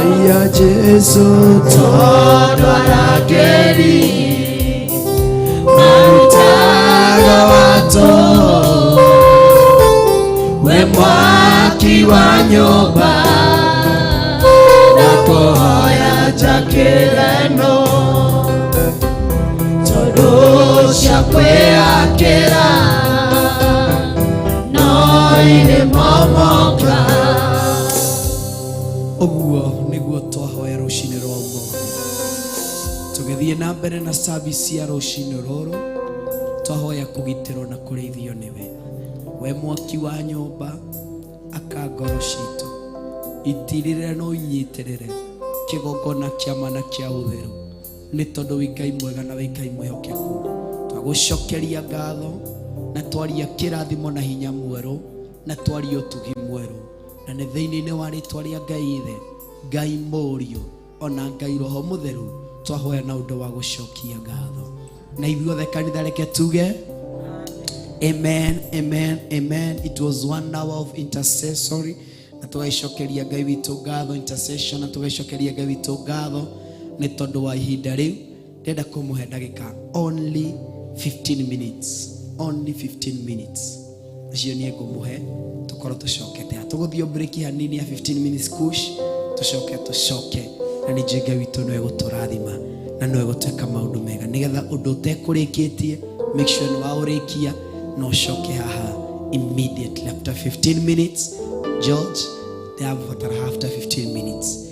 Iya Jesu tondũ arangĩri marutaga watũ we mwaki wa nyũmba ndakũhoya njakĩre no tondũ cia kwĩyakĩra no irĩ momoka. Ũguo nĩguo twahoya rũcinĩ rwa ũmũthĩ. Tũgĩthiĩ na mbere na service ya rũcinĩ rũrũ twahoya kũgitĩrwo na kũrĩithio nĩwe we mwaki wa nyũmba. Thondeka ngoro citũ, itirĩrĩre na ũinyitĩrĩre kĩgongona kĩa ma na kĩa ũtheru, nĩ tondũ wĩ Ngai mwega na wĩ Ngai mwĩhokeku. Twagũcokeria ngatho na twaria kĩrathimo na hinya mwerũ na twaria ũtugi mwerũ, na nĩ thĩinĩ-inĩ wa rĩtwa rĩa Ngai Ithe, Ngai Mũriũ, ona Ngai Roho Mũtheru twahoya na ũndũ wa gũcokia ngatho. Na ithuothe kanitha reke tuge amen, amen, amen. It was 1 hour of intercessory, na tũgaicokeria Ngai witũ ngatho, intercession, na tũgaicokeria Ngai witũ ngatho nĩ tondũ wa ihinda rĩu. Ndĩrenda kũmũhe ndagĩka only 15 minutes, only 15 minutes icio niĩ ngũmũhe, tũkorwo tũcokete. Tũgũthiĩ break hanini ya 15 minutes kush, tũcoke tũcoke, na nĩ njũĩ Ngai witũ nĩwe gũtũrathima na nĩwe gũtwĩka maũndũ mega, nĩgetha ũndũ ũtekũrĩkĩtie make sure nĩ waũrĩkia na ũcoke haha immediately after 15 minutes. George, ndĩrabatara after 15 minutes.